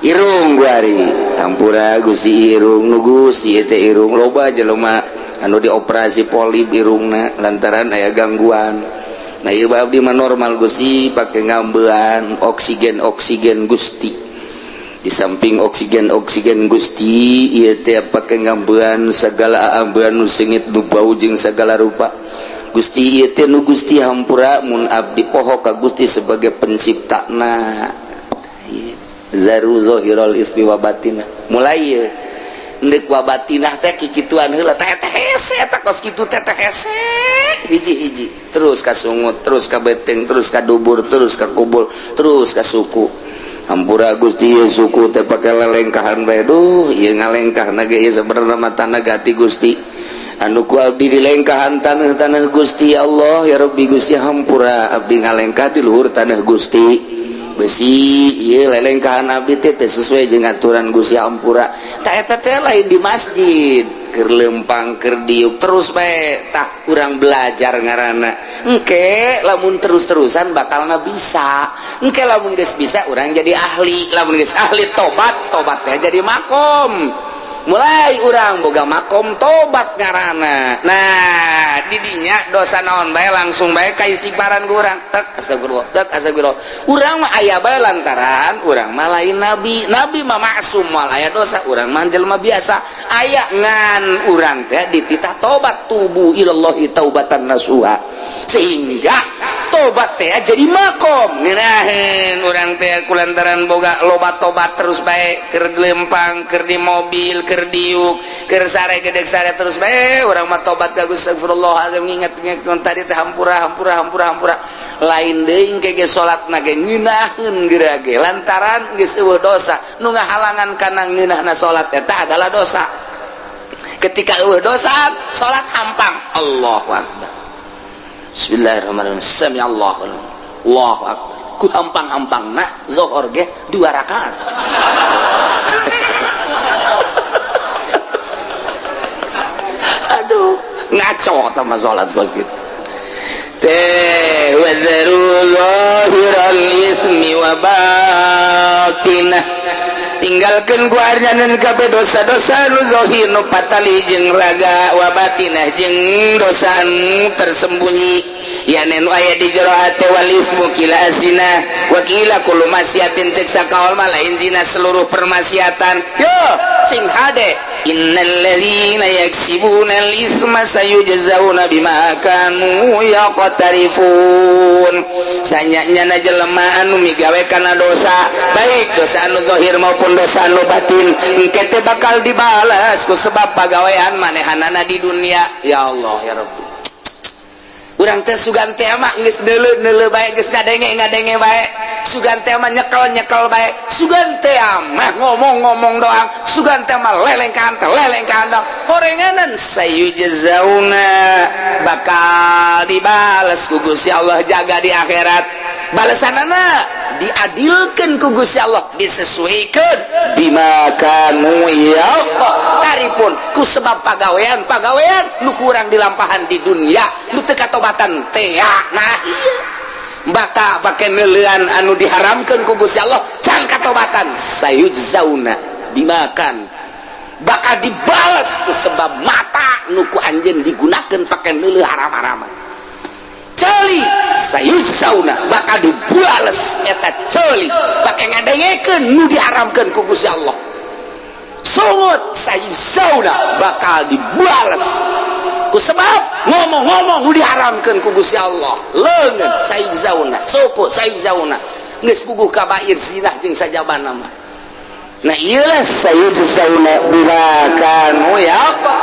Irung guari, hampura Gusti irung nu Gusti teh irung loba jelema anu dioperasi polip irungna lantaran aya gangguan. Nah ieu abdi mah normal Gusti pake ngambean oksigen oksigen Gusti. Di samping oksigen oksigen Gusti ieu teh pake ngambean segala ambean nu seungit nu bau jeung segala rupa. Gusti ieu teh nu Gusti hampura mun abdi poho ka Gusti sebagai penciptana. Zaru zahiral ismi wa batinah. Mulai ieu ndek wa batinah teh kikituan heula teh teh hese eta kos kitu teh teh hese hiji-hiji terus ka sungut terus ka beuteung terus ka dubur terus ka kubul terus ka suku. Hampura Gusti ieu suku teh pake lelengkahan bae duh ieu ngalengkahna ge ieu sabenerna mah tanah gati Gusti anu ku abdi dilengkahan tanah-tanah Gusti ya Allah ya Rabbi Gusti hampura abdi ngalengkah di luhur tanah Gusti besi ieu lelengkahan abdi teh teh sesuai jeung aturan Gusti hampura tah eta teh lain di masjid keur lempang keur diuk terus bae tah urang belajar ngaranna engke lamun terus-terusan bakalna bisa engke lamun geus bisa urang jadi ahli lamun geus ahli tobat tobatnya jadi makom mulai urang boga makom tobat ngaranna. Nah didinya dosa naon bae langsung bae ka istighfaran ku urang tek astagfirullah tek astagfirullah. Urang mah aya bae lantaran urang mah lain nabi, nabi mah maksum moal aya dosa, urang mah jelema biasa aya ngan urang teh dititah tobat tubu ilallahi taubatan nasuha sehingga tobat teh jadi makom ngeunaheun urang teh kulantaran boga loba tobat terus bae keur lempang keur di mobil keur diuk keur sare gedeg sare terus bae urang mah tobat ka Gusti astagfirullahalazim nginget-nginget tadi teh hampura hampura hampura hampura lain deui engke ge salatna ge ngeunaheun geura ge lantaran geus eueuh dosa nu ngahalangan kana ngeunahna salat eta adalah dosa. Ketika eueuh dosa salat hampang Allahu akbar. Bismillahirrahmanirrahim. Sami Allahu Allahu akbar. Ku hampang-hampangna zuhur ge 2 rakaat. Aduh, ngaco tah mah salat bos gitu. Teh wadharu zahiral ismi wa batinah. Tinggalkeun ku arjanan kabeh dosa-dosa nu zahir nu patali jeung raga wa batinah jeung dosa nu tersembunyi ya nu aya di jero hate wal ismu kila azina wa kila kullu maksiatin cek sakaol mah lain zina seluruh permaksiatan yo sing hade innal ladzina yaksibuna al isma sayujzauna bima kanu yaqtarifun. Sanyanya jelema anu migawe kana dosa baik dosa anu zahir maupun dosa anu batin engke teh bakal dibalas ku sebab pagawean manehanana di dunia. Ya Allah ya Rabbi. Urang teh sugan teh mah geus neuleu-neuleu bae, geus ngadenge-ngadenge bae, sugan teh mah nyekel-nyekel bae, sugan teh mah ngomong-ngomong doang, sugan teh mah lelengkahan teh lelengkahan doang. Horenganan sayujzauna, bakal dibales ku Gusti Allah jaga di akhirat. Balesanana diadilkan ku Gusti Allah, disesuaikan bima kanu ya Allah taripun ku sebab pagawean pagawean nu kurang dilampahan di dunia nu teu katobatan teh. Nah iya, bata pake neuleuan anu diharamkeun ku Gusti Allah can katobatan, sayujzauna bimakan, bakal dibales ku sebab mata nu ku anjeun digunakeun pake neuleuh haram-haraman. Ceuli sayujzauna, bakal dibales eta ceuli pake ngadengekeun nu diharamkeun ku Gusti Allah. Sungut sayujzauna, bakal dibales ku sebab ngomong-ngomong nu diharamkeun ku Gusti Allah. Leungeun sayujzauna, suku sayujzauna, geus puguh kabair zina jeung sajabana mah. Nah iyalah, sayujzauna bima kanu ya apa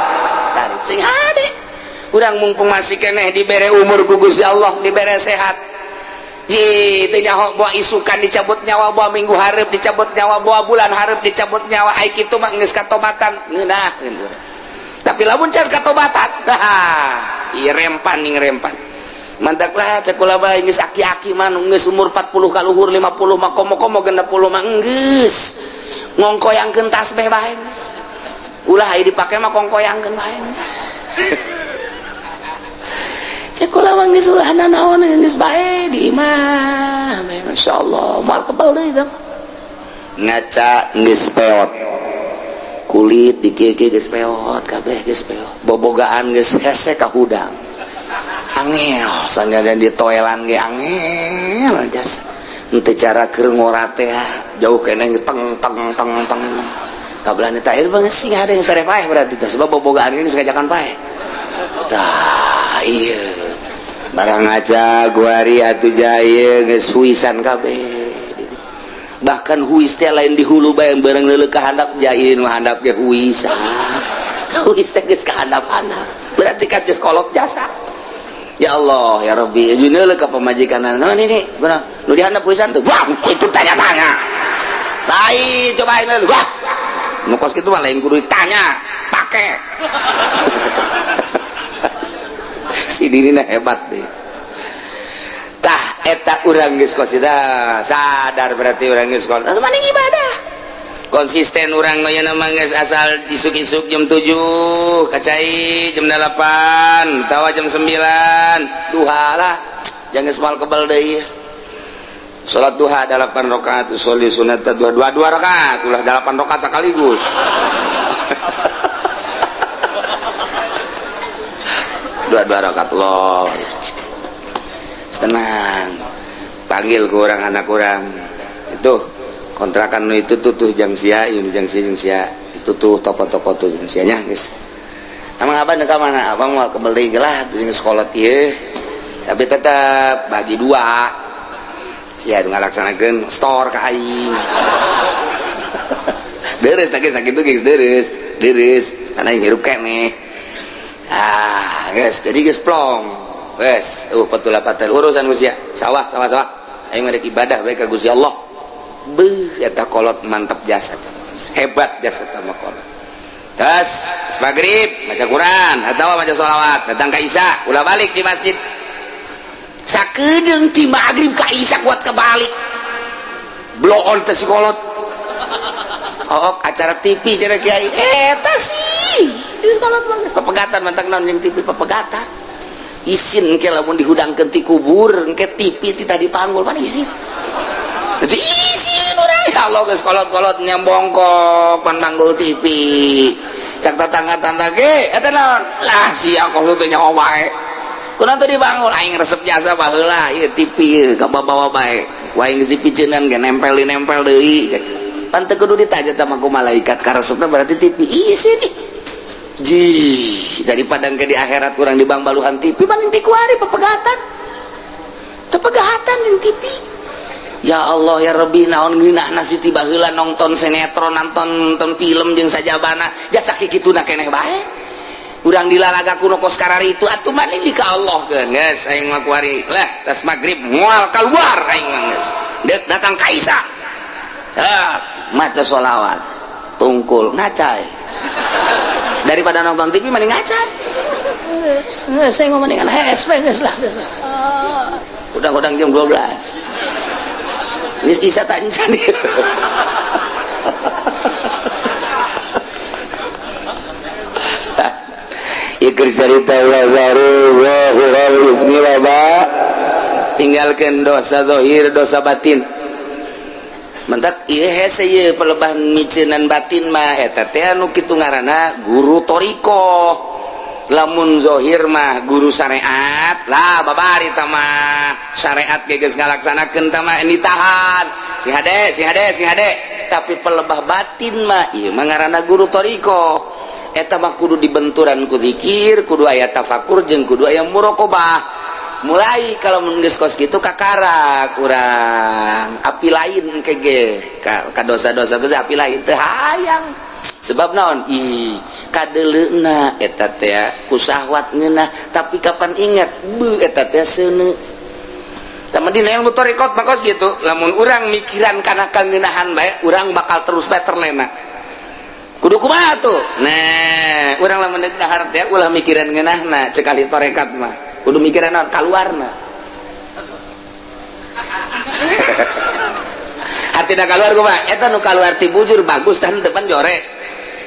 tarif. Sing hade urang, mumpung masih keneh dibere umur ku Gusti Allah, dibere sehat. Ji teu nyaho boa isukan dicabut nyawa, boa minggu hareup dicabut nyawa, boa bulan hareup dicabut nyawa. Ai kitu mah geus katobatan ngeunaheun urang. Tapi lamun can katobatan, ieu rempan ning rempan. Mantak lah cek kula bae, geus aki-aki mah nu geus umur 40 kaluhur, 50 mah, komo-komo 60 mah, geus ngongkoyangkeun tasbih bae geus. Ulah aya dipake mah, kongkoyangkeun bae geus. Cek kula mah geus ulah nanaon, geus bae di imah. Masyaallah, moal kebal deui teh. Ngaca geus peot, kulit di kieu geus peot kabeh, geus peot, bobogaan geus hese ka hudang, angel sanggadan di toelan ge angel jasa. Henteu cara keur ngora teh jauh keneh, teng teng teng teng kabelan eta itu bang sing ada yang sare paeh berarti teh, sebab bobogaan ini sengajakan paeh. Tah iya, barang aja guari atuh jaya geus huisan kabeh. Bahkan huis teh lain di hulu bae, bareng leuleuh ka handap jaya, nu handap ge huisan. Huis teh geus ka handap-handap, berarti kan geus kolot jasa. Ya Allah ya Rabbi, jeung ka pamajikan naon ini guna nu di handap huisan tuh. Wah, itu tanya-tanya lain, cobain lu. Wah, nu kos kitu mah lain kudu ditanya, pake si dirina hebat deh. Tah eta urang geus kos sadar, berarti urang geus kos maning ibadah konsisten. Urang nya mah geus asal isuk-isuk jam 7 kacai, jam 8 tawa, jam 9 duha lah, jangan semal kebal deui. Salat duha 8 rakaat, usolli sunat dua dua dua rakaat, ulah 8 rakaat sekaligus, dua dua rakaat loh. Tenang, panggil ke orang anak orang itu kontrakan itu tuh, tuh jang sia ini, jang sia, jang sia itu tuh, toko-toko tuh jang sianya guys. Emang abang ke mana? Abang mau kembali lah tuh sekolah ieu, tapi tetap bagi dua. Sia ngalaksanakeun store ka aing. Deres lagi sakit tuh guys, deres deres karena aing hirup keneh. Ah guys, jadi guys plong guys, betul patel urusan usia sawah sawah sawah, aing merek ibadah bae ka Gusti Allah. Beuh, eta kolot mantap jasa, hebat jasa sama kolot. Tas maghrib maca Quran atau maca sholawat, datang ka Isya ulah balik di masjid. Sakedeung ti maghrib ka Isya kuat kebalik blow on teh si kolot. Oh, acara TV cenah kiai eta sih di kolot mah geus papegatan. Mantak naon jeung TV papegatan? Isin engke lamun dihudangkeun ti kubur engke TV ti tadi panggul pan isin. Jadi isin urang, ya Allah, geus kolot-kolot nyambongkok pan manggul TV. Cak tetangga-tetangga ge, eta naon lah sia kolot teh nyaho bae, kunaon teu dibangun? Aing resep jasa baheula ieu TV ieu kabawa bae, wae geus dipiceunan ge nempel di nempel deui. Cek pan teu kudu ditanya tah ku malaikat, karesepna berarti TV isin ji. Daripada ke di akhirat kurang di bang baluhan TV, paling ti kuari pepegatan tepegatan di TV. Ya Allah ya Rabbi, naon ngeunahna si tiba heula nonton sinetron, nonton nonton film jeung sajabana, jasa kikituna keneh bae. Urang dilalaga kuno kos kararitu atuh maneh di ka Allah keun geus aing mah kuari lah tas magrib moal keluar aing mah geus. Deuk datang ka Isa. Ah, maca sholawat. Tungkul ngacai. Daripada nonton TV mending ngacai. Geus aing mah mendingan hees we geus lah. Udang-udang jam 12. Geus Isa tak encan. Iker cerita tinggalkan dosa zahir dosa batin. Mentak ieu hese ieu pelebah miceunan batin mah eta teh anu kitu ngaranna guru thariqah. Lamun zahir mah guru syariat lah babari tah mah syariat ge geus ngalaksanakeun tah mah ditahan si hade si hade si hade. Tapi pelebah batin mah ieu mah ngaranna guru thariqah. Eta mah kudu dibenturan ku zikir, kudu aya tafakur jeung kudu aya muraqabah. Mulai kalau mun geus kos kitu kakara kurang api lain kege ka dosa-dosa geus api lain teu hayang. Sebab naon? Ih, kadeleuna eta teh ku syahwat ngeunah, tapi kapan ingat beuh eta teh seuneu. Tah dina ilmu thariqat mah kos kitu, lamun urang mikiran kana kangeunahan bae, urang bakal terus bae terlena. Kudu kumaha tuh? Nah, urang lamun deuk dahar teh ulah mikiran ngeunahna cek ahli tarekat mah. Kudu mikiran naon? Kaluarna. Artina kaluar kumaha? Eta nu kaluar ti bujur bagus tah depan jore.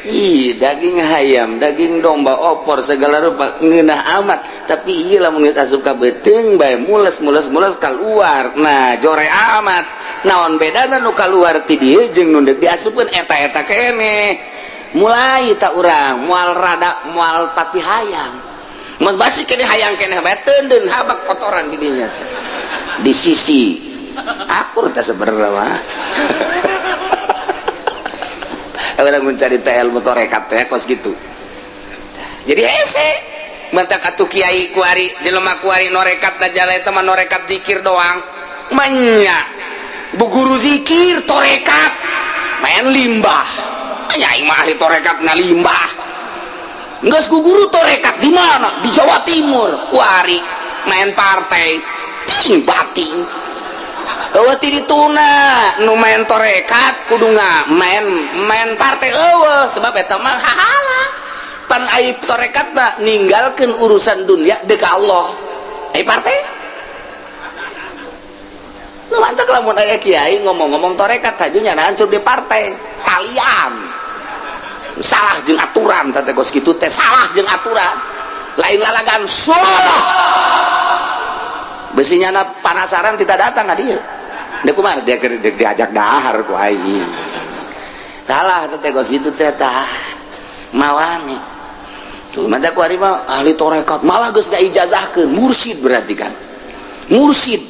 Ih, daging hayam, daging domba, opor segala rupa ngeunah amat. Tapi ieu lamun geus asup ka beuteung bae mules-mules-mules kaluar. Nah, jore amat. Naon bedana nu kaluar ti dieu jeung nu deuk diasupkeun eta-eta keneh. Mulai tak urang moal rada moal pati hayang. Mun basi keneh hayang keneh bae teundeun habak kotoran di dinya teh. Di sisi akur teh sebenarnya mah. Urang mencari teh ilmu tarekat teh kos gitu. Jadi hese mentak atuh kiai kuari jelema kuari norekat da jala eta mah norekat zikir doang. Manya bu guru zikir tarekat main limbah. Nya aing mah ahli tarekat ngalimbah. Geus ku guru tarekat di mana? Di Jawa Timur kuari main partai ting bating. Eueuh ti dituna nu main tarekat kudu main main partai eueuh sebab eta mah hahala. Pan ai tarekat mah ninggalkeun urusan dunia deuk ka Allah. Ai partai nu mantak lamun aya kiai ngomong-ngomong tarekat haju nyana hancur di partai talian. Salah jeung aturan teh kos kitu teh salah jeung aturan. Lain lalagan salah. Besi nyana panasaran tidak datang ka dieu. Dia kumaha dia diajak dahar ku aing. Salah teh kos kitu teh tah. Mawani. Tuh mata ku ari mah ahli tarekat malah geus ngaijazahkeun mursyid berarti kan. Mursyid.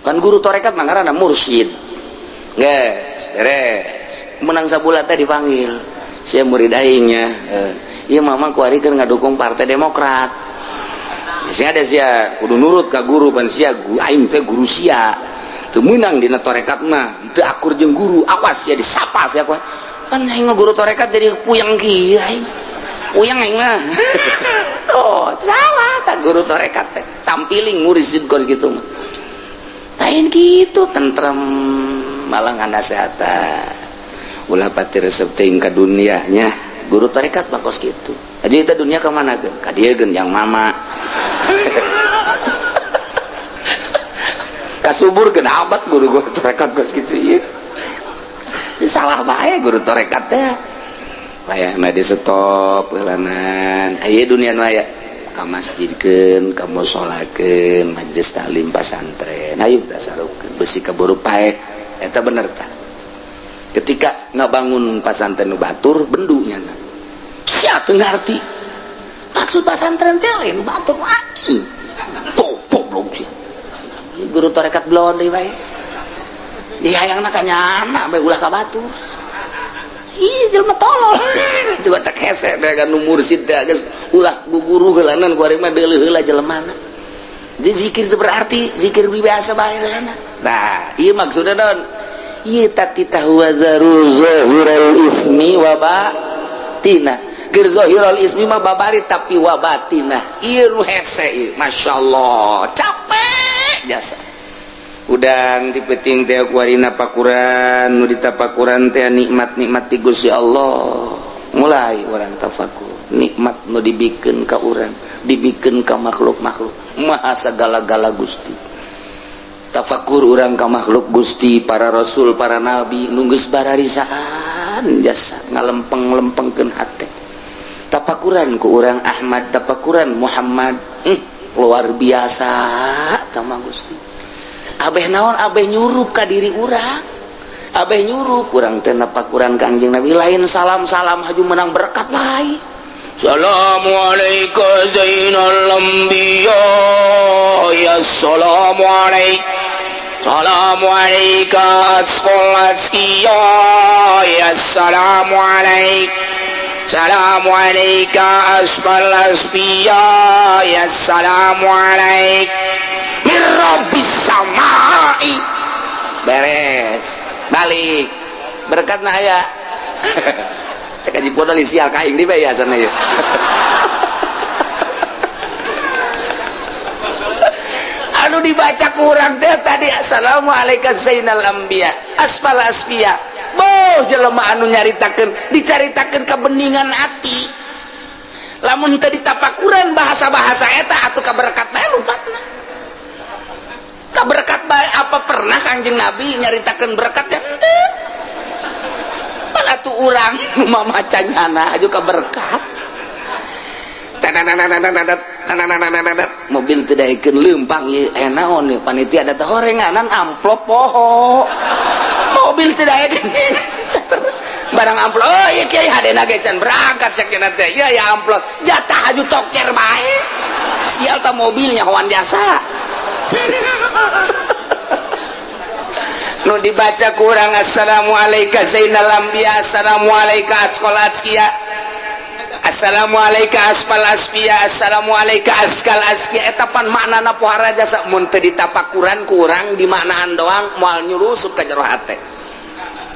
Kan guru tarekat mah ngaranna mursyid. Geus beres. Menang sabulan teh dipanggil. Sia murid aingnya. Ieu mama ku ari keur ngadukung Partai Demokrat. Sia ada sia kudu nurut ka guru pan sia aing teh guru sia. Teu meunang dina tarekat mah, teu akur jeung guru, awas sia disapa sia ku. Pan aing mah guru tarekat jadi puyeng kieu aing. Puyeng aing mah. Tuh, salah tak guru tarekat teh. Tampiling mursyid kos kitu mah. Lain kitu tentrem malah nganasehatan. Ulah pati resep teuing ka dunia nya. Guru tarekat mah kos kitu. Jadi eta dunia ka mana geun? Ka dieu geun yang mama. Kasubur kena amat guru-guru tarekat kos kitu ieu. Salah bae guru tarekat teh. Layana di stop heulanan. Aya dunia nu aya ka masjidkeun, ka musolakeun, majelis taklim pasantren. Hayu tasarufkeun besi kaburu paeh. Eta bener tah. Ketika ngabangun pasantren nu batur bendu nyana. Sia teu ngarti. Maksud pasantren teh lain batur aing. Goblok sia. Guru tarekat belon deui bae. Di hayangna ka nyana bae ulah ka batur. Ih jelema tolol. Coba tak hese bae kan nu mursyid teh geus ulah guguru heulanan ku ari mah deuleuh heula jelemana. Jadi zikir itu berarti zikir biasa bae heulana. Nah, ieu maksudna naon? Ieu tatita huwa zaru zahiral ismi wa batina. Keur zahirul ismi mah babari, tapi wabatinah ieu nu hese ieu. Masyaallah, capek jasa. Udang di peuting teh kuarina pakuran, nu ditapakuran teh nikmat-nikmat ti Gusti Allah. Mulai urang tafakur nikmat nu dibikeun ka urang, dibikeun ka makhluk-makhluk, maha sagala-gala Gusti. Tafakur urang ka makhluk Gusti, para rasul, para nabi nu geus bararisaan jasa ngalempeng-lempengkeun hate. Tapakuran ku urang Ahmad, tapakuran Muhammad, luar biasa sama Gusti. Abeh naon, abeh nyurup ka diri urang, abeh nyurup urang teh napakuran Kangjeng Nabi, lain salam-salam haju menang berkat, lain. Assalamualaikum Zainal Anbiya, ya assalamualaikum, assalamualaikum asqal asqiya, ya assalamualaikum, assalamualaikum asfal asfiya, ya assalamualaikum min rabbis samai. Beres, balik, berkat nah aya. Cek aji podol sial kaing di bae sana ya. Anu dibaca kurang teh tadi assalamualaikum zainal anbiya asfal asfiya. Boh, jelema anu nyaritakeun, dicaritakeun kebeningan hati. Lamun teu ditapakuran bahasa-bahasa eta atuh kaberkat bae lumpatna. Kaberkat bae, apa pernah Kangjeng Nabi nyaritakeun berkat ya henteu? Pan atuh urang nu mamaca nyana aju kaberkat. Mobil teu daekeun leumpang ieu, aya naon ieu? Panitia da teh horenganan amplop poho. Mobil teu daekeun barang amplop. Oh iya, kiai hadena ge can berangkat, cek teh. Iya ya, amplop jatah aju tokcer bae. Sial ta mobilnya kawan jasa. Nu dibaca kurang assalamualaikum zainal anbiya, assalamualaikum asqal asqiya, assalamualaikum asfal asfiya, assalamualaikum askal asqiya. Eta pan maknana pohara jasa. Mun teu ditapakuran kurang dimaknaan doang moal nyurusup ka jero hate.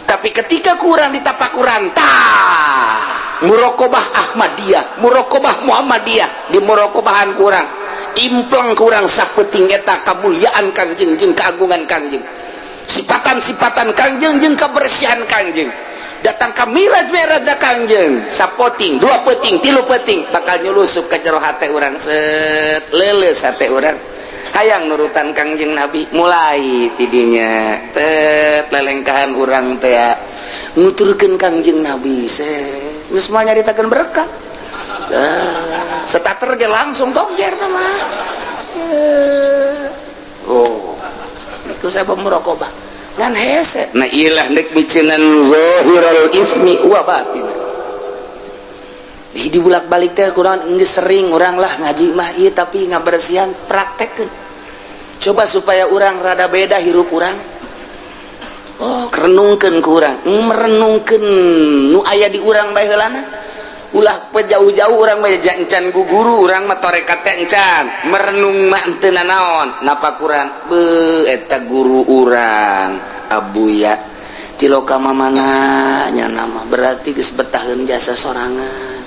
Tapi ketika kurang ditapakuran tah muraqabah Ahmadiyah, muraqabah Muhammadiyah, di muraqabahan kurang impleng kurang sapeting eta kamuliaan Kangjeng jeung keagungan Kangjeng, sipatan-sipatan Kangjeng jeung kebersihan Kangjeng. Datang ke miraj mirajna Kangjeng sapoting, dua peting, tilu peting, bakal nyulusup ke jero hate urang, set leuleus hate urang hayang nurutan Kangjeng Nabi. Mulai tidinya tet lelengkahan urang teh nguturkeun Kangjeng Nabi, set geus moal nyaritakeun berkat. Starter ge langsung tokjer teh mah. Oh, itu saya muraqabah ngan hese. Nah, ilah nek miceunan zahirul ismi wa batin. Di bulak-balik teh kurang geus sering urang lah ngaji mah ieu, tapi ngabersihan praktekkeun. Coba supaya urang rada beda hirup urang. Oh, renungkeun ku urang, merenungkeun nu aya di urang bae heulana. Ulah jauh-jauh, urang mah encan guguru, urang mah torekat teh encan merenung mah teu nanaon napakuran. Be eta guru urang Abuya tiloka mamana nya nama, berarti geus betaheun jasa sorangan.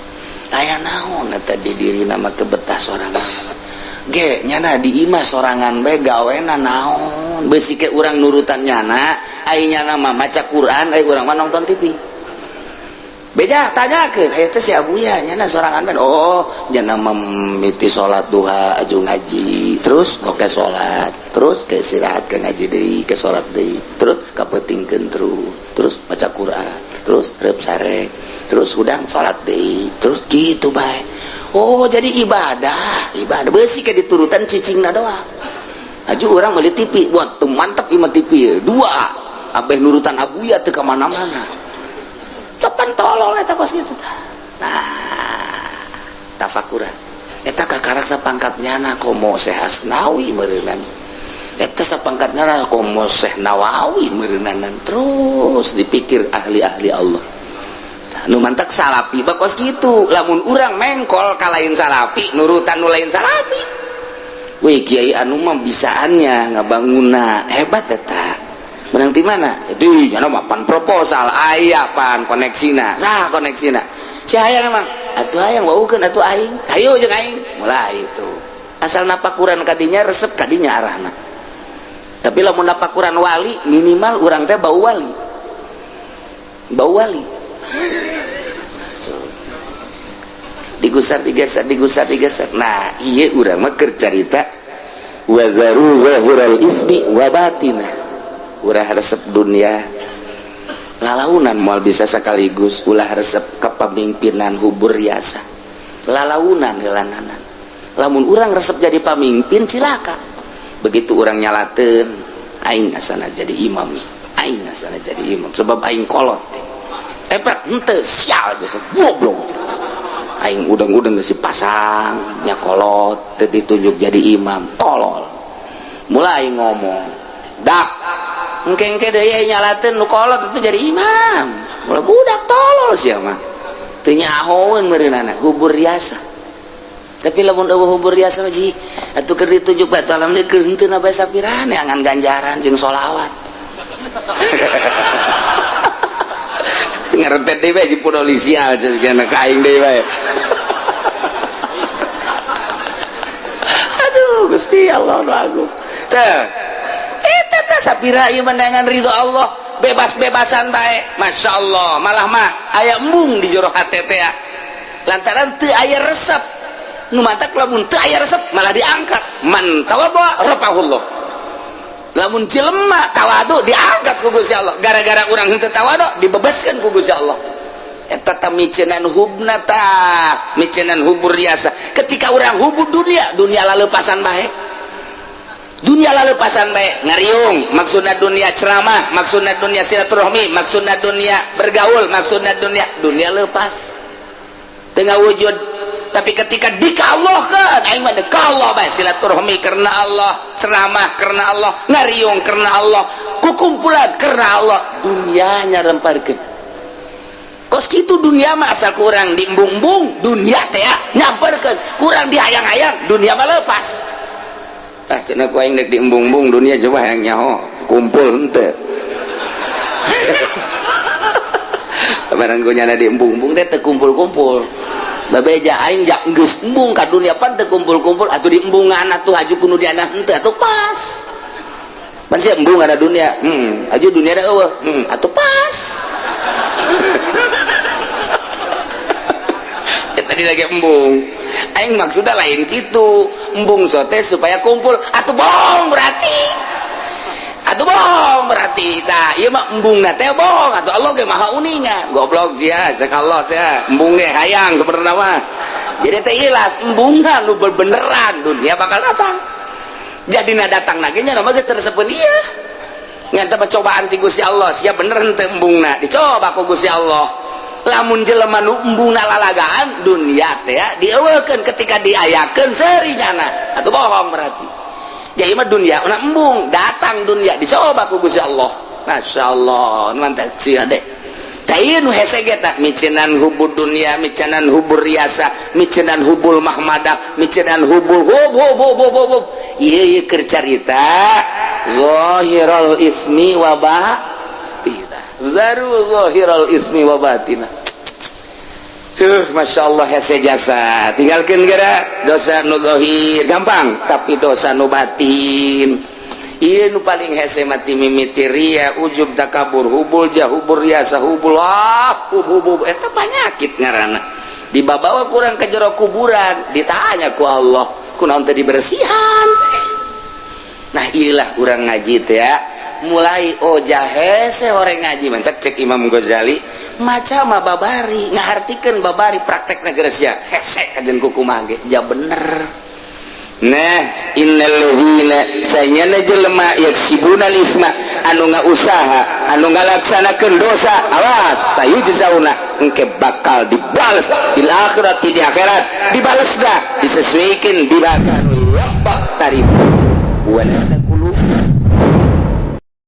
Aya naon eta di diri nama kebetah sorangan ge nyana di imah sorangan bae gawena naon? Beusi ke urang nurutan nyana, ai nyana mah maca Quran, ai urang mah nonton TV. Beja tanyakeun aya teh si Abuya nyana sorangan bae. Oh, nyana memiti salat duha aju ngaji terus, oke salat terus, ke istirahat, ke ngaji deui, ke salat deui terus, kapeutingkeun terus, terus maca Quran terus, reup sare terus, hudang salat deui terus, gitu bae. Oh, jadi ibadah ibadah beusi ke diturutan cicingna doang. Aju urang meuli TV buat tuh mantep imah TV dua, abeh nurutan Abuya teu ka mana-mana. Tepan tolol eta kos kitu tah. Nah, tafakuran eta kakarak sapangkat nyana komo Syekh Asnawi meureunan, eta sapangkat nyana komo Syekh Nawawi meureunanan. Terus dipikir ahli-ahli Allah nu mantak salapi bakos kitu. Lamun urang mengkol ka lain salapi, nurutan nu lain salapi, wih, kiai anu mah bisaannya ngabanguna hebat, eta menang di mana itu nyana mah pan proposal aya pan koneksina sah koneksina. Si hayang emang atuh hayang waukeun atuh aing. Hayu jeung aing. Mulai itu. Asal napakuran kadinya resep kadinya arahna. Tapi lamun napakuran wali minimal urang teh bau wali. Bau wali. Digusar digeser digusar digeser. Nah, ieu urang mah keur carita wa zaru zahiral ismi wa batinah. Ulah resep dunia lalaunan moal bisa sekaligus, ulah resep kepemimpinan hubur riasa lalaunan heulananan. Lamun urang resep jadi pamimpin cilaka. Begitu urang nyalateun aing asana jadi imam, aing asana jadi imam sebab aing kolot. Epek henteu sial geus goblok. Aing udang-udang geus pasang nya kolot teu ditunjuk jadi imam tolol. Mulai ngomong dak engke-engke deui nyalateun nu kolot itu jadi imam. Mulai budak tolol sia mah. Teu nyahoeun meureunana hubur riasa. Tapi lamun eueuh hubur riasa mah ji atuh keur ditunjuk batu alam keur henteu na bae sapirane angan ganjaran jeung sholawat. Ngarentet deui bae jeung polisi cenah ka aing deui bae. Aduh Gusti Allah nu agung. Teh eta teh sapira ieu menangan ridho Allah bebas-bebasan bae. Masya Allah malah mah aya embung di jero hate teh lantaran teu aya resep. Nu matak lamun teu aya resep malah diangkat. Man tawadhu rafa'ahullah. Lamun jelema tawadu diangkat ku Gusti Allah. Gara-gara urang henteu tawadu dibebaskeun ku Gusti Allah. Eta tah micenan hubna tah, micenan hubur riasa. Ketika urang hubur dunia, dunia lalepasan bae. Dunia lalepasan bae ngariung, maksudna dunia ceramah, maksudna dunia silaturahmi, maksudna dunia bergaul, maksudna dunia, dunia lepas. Tengah wujud. Tapi ketika dikallahkan aing mah dekallah bae silaturahmi karena Allah, ceramah karena Allah, ngariung karena Allah, kukumpulan karena Allah, dunianya remparkeun. Kos kitu dunia mah asal kurang diembung-embung, dunia teh nyamperkeun, kurang dihayang-hayang, dunia mah lepas. Ah cenah ku aing deuk diembung-embung dunia coba hayang nyaho, kumpul henteu. Barang ku nyana diembung-embung teh teu kumpul-kumpul. Babeja aing jak geus embung ka dunia pan teu kumpul-kumpul atuh diembungan atuh haju ku nu diana henteu atuh pas. Pan sia embung ada dunia, haju dunia da eueuh, atuh pas. Ya tadi lagi embung. Aing maksudna lain kitu, embung sote supaya kumpul atuh bohong berarti. Atuh bohong berarti tah ieu mah embungna teh bohong atuh Allah ge maha uninga. Goblok sia cek Allah teh embung ge hayang sebenarna mah. Jadi teh ilas embungna nu bebeneran dunia bakal datang. Jadina datang lagi nya mah geus tersepeun ieu. Ngan teh cobaan ti Gusti Allah sia bener henteu embungna dicoba ku Gusti Allah. Lamun jelema nu embungna lalagaan dunia teh dieuweukeun ketika diayakeun seuri nyana atuh bohong berarti. Jadi mah dunia una embung datang dunia dicoba ku Gusti Allah. Masya Allah mantap sih adek. Tah nu hese ge tah micenan hubur dunia, micenan hubur riasa, micenan hubul mahmadah, micenan hubul hub hub hub hub hub. Ieu ieu keur carita zahirul ismi wa batinah. Zaru zahirul ismi wa batinah. Tuh, Masya Allah hese jasa. Tinggalkan gara dosa nu zahir gampang, tapi dosa nu batin. Ieu nu paling hese mati mimiti ria, ujub takabur, hubul jah, hubur riasa, hubul ah, hub hub hub. Eta panyakit ngaranna. Dibabawa kurang ke jero kuburan, ditanya ku Allah, kunaon teh dibersihan. Nah, ieulah urang ngaji teh ya. Mulai oh jahese horeng ngaji mantak cek Imam Ghazali maca mah babari ngahartikeun babari praktekna geus sia hese kajen kukumaha ge ja bener. Nah innal ladzina sanyana jelema yaksibuna isma anu ngausaha anu ngalaksanakeun dosa awas sayujzauna engke bakal dibales di akhirat di akhirat dibales dah disesuaikan dibakar tarif wa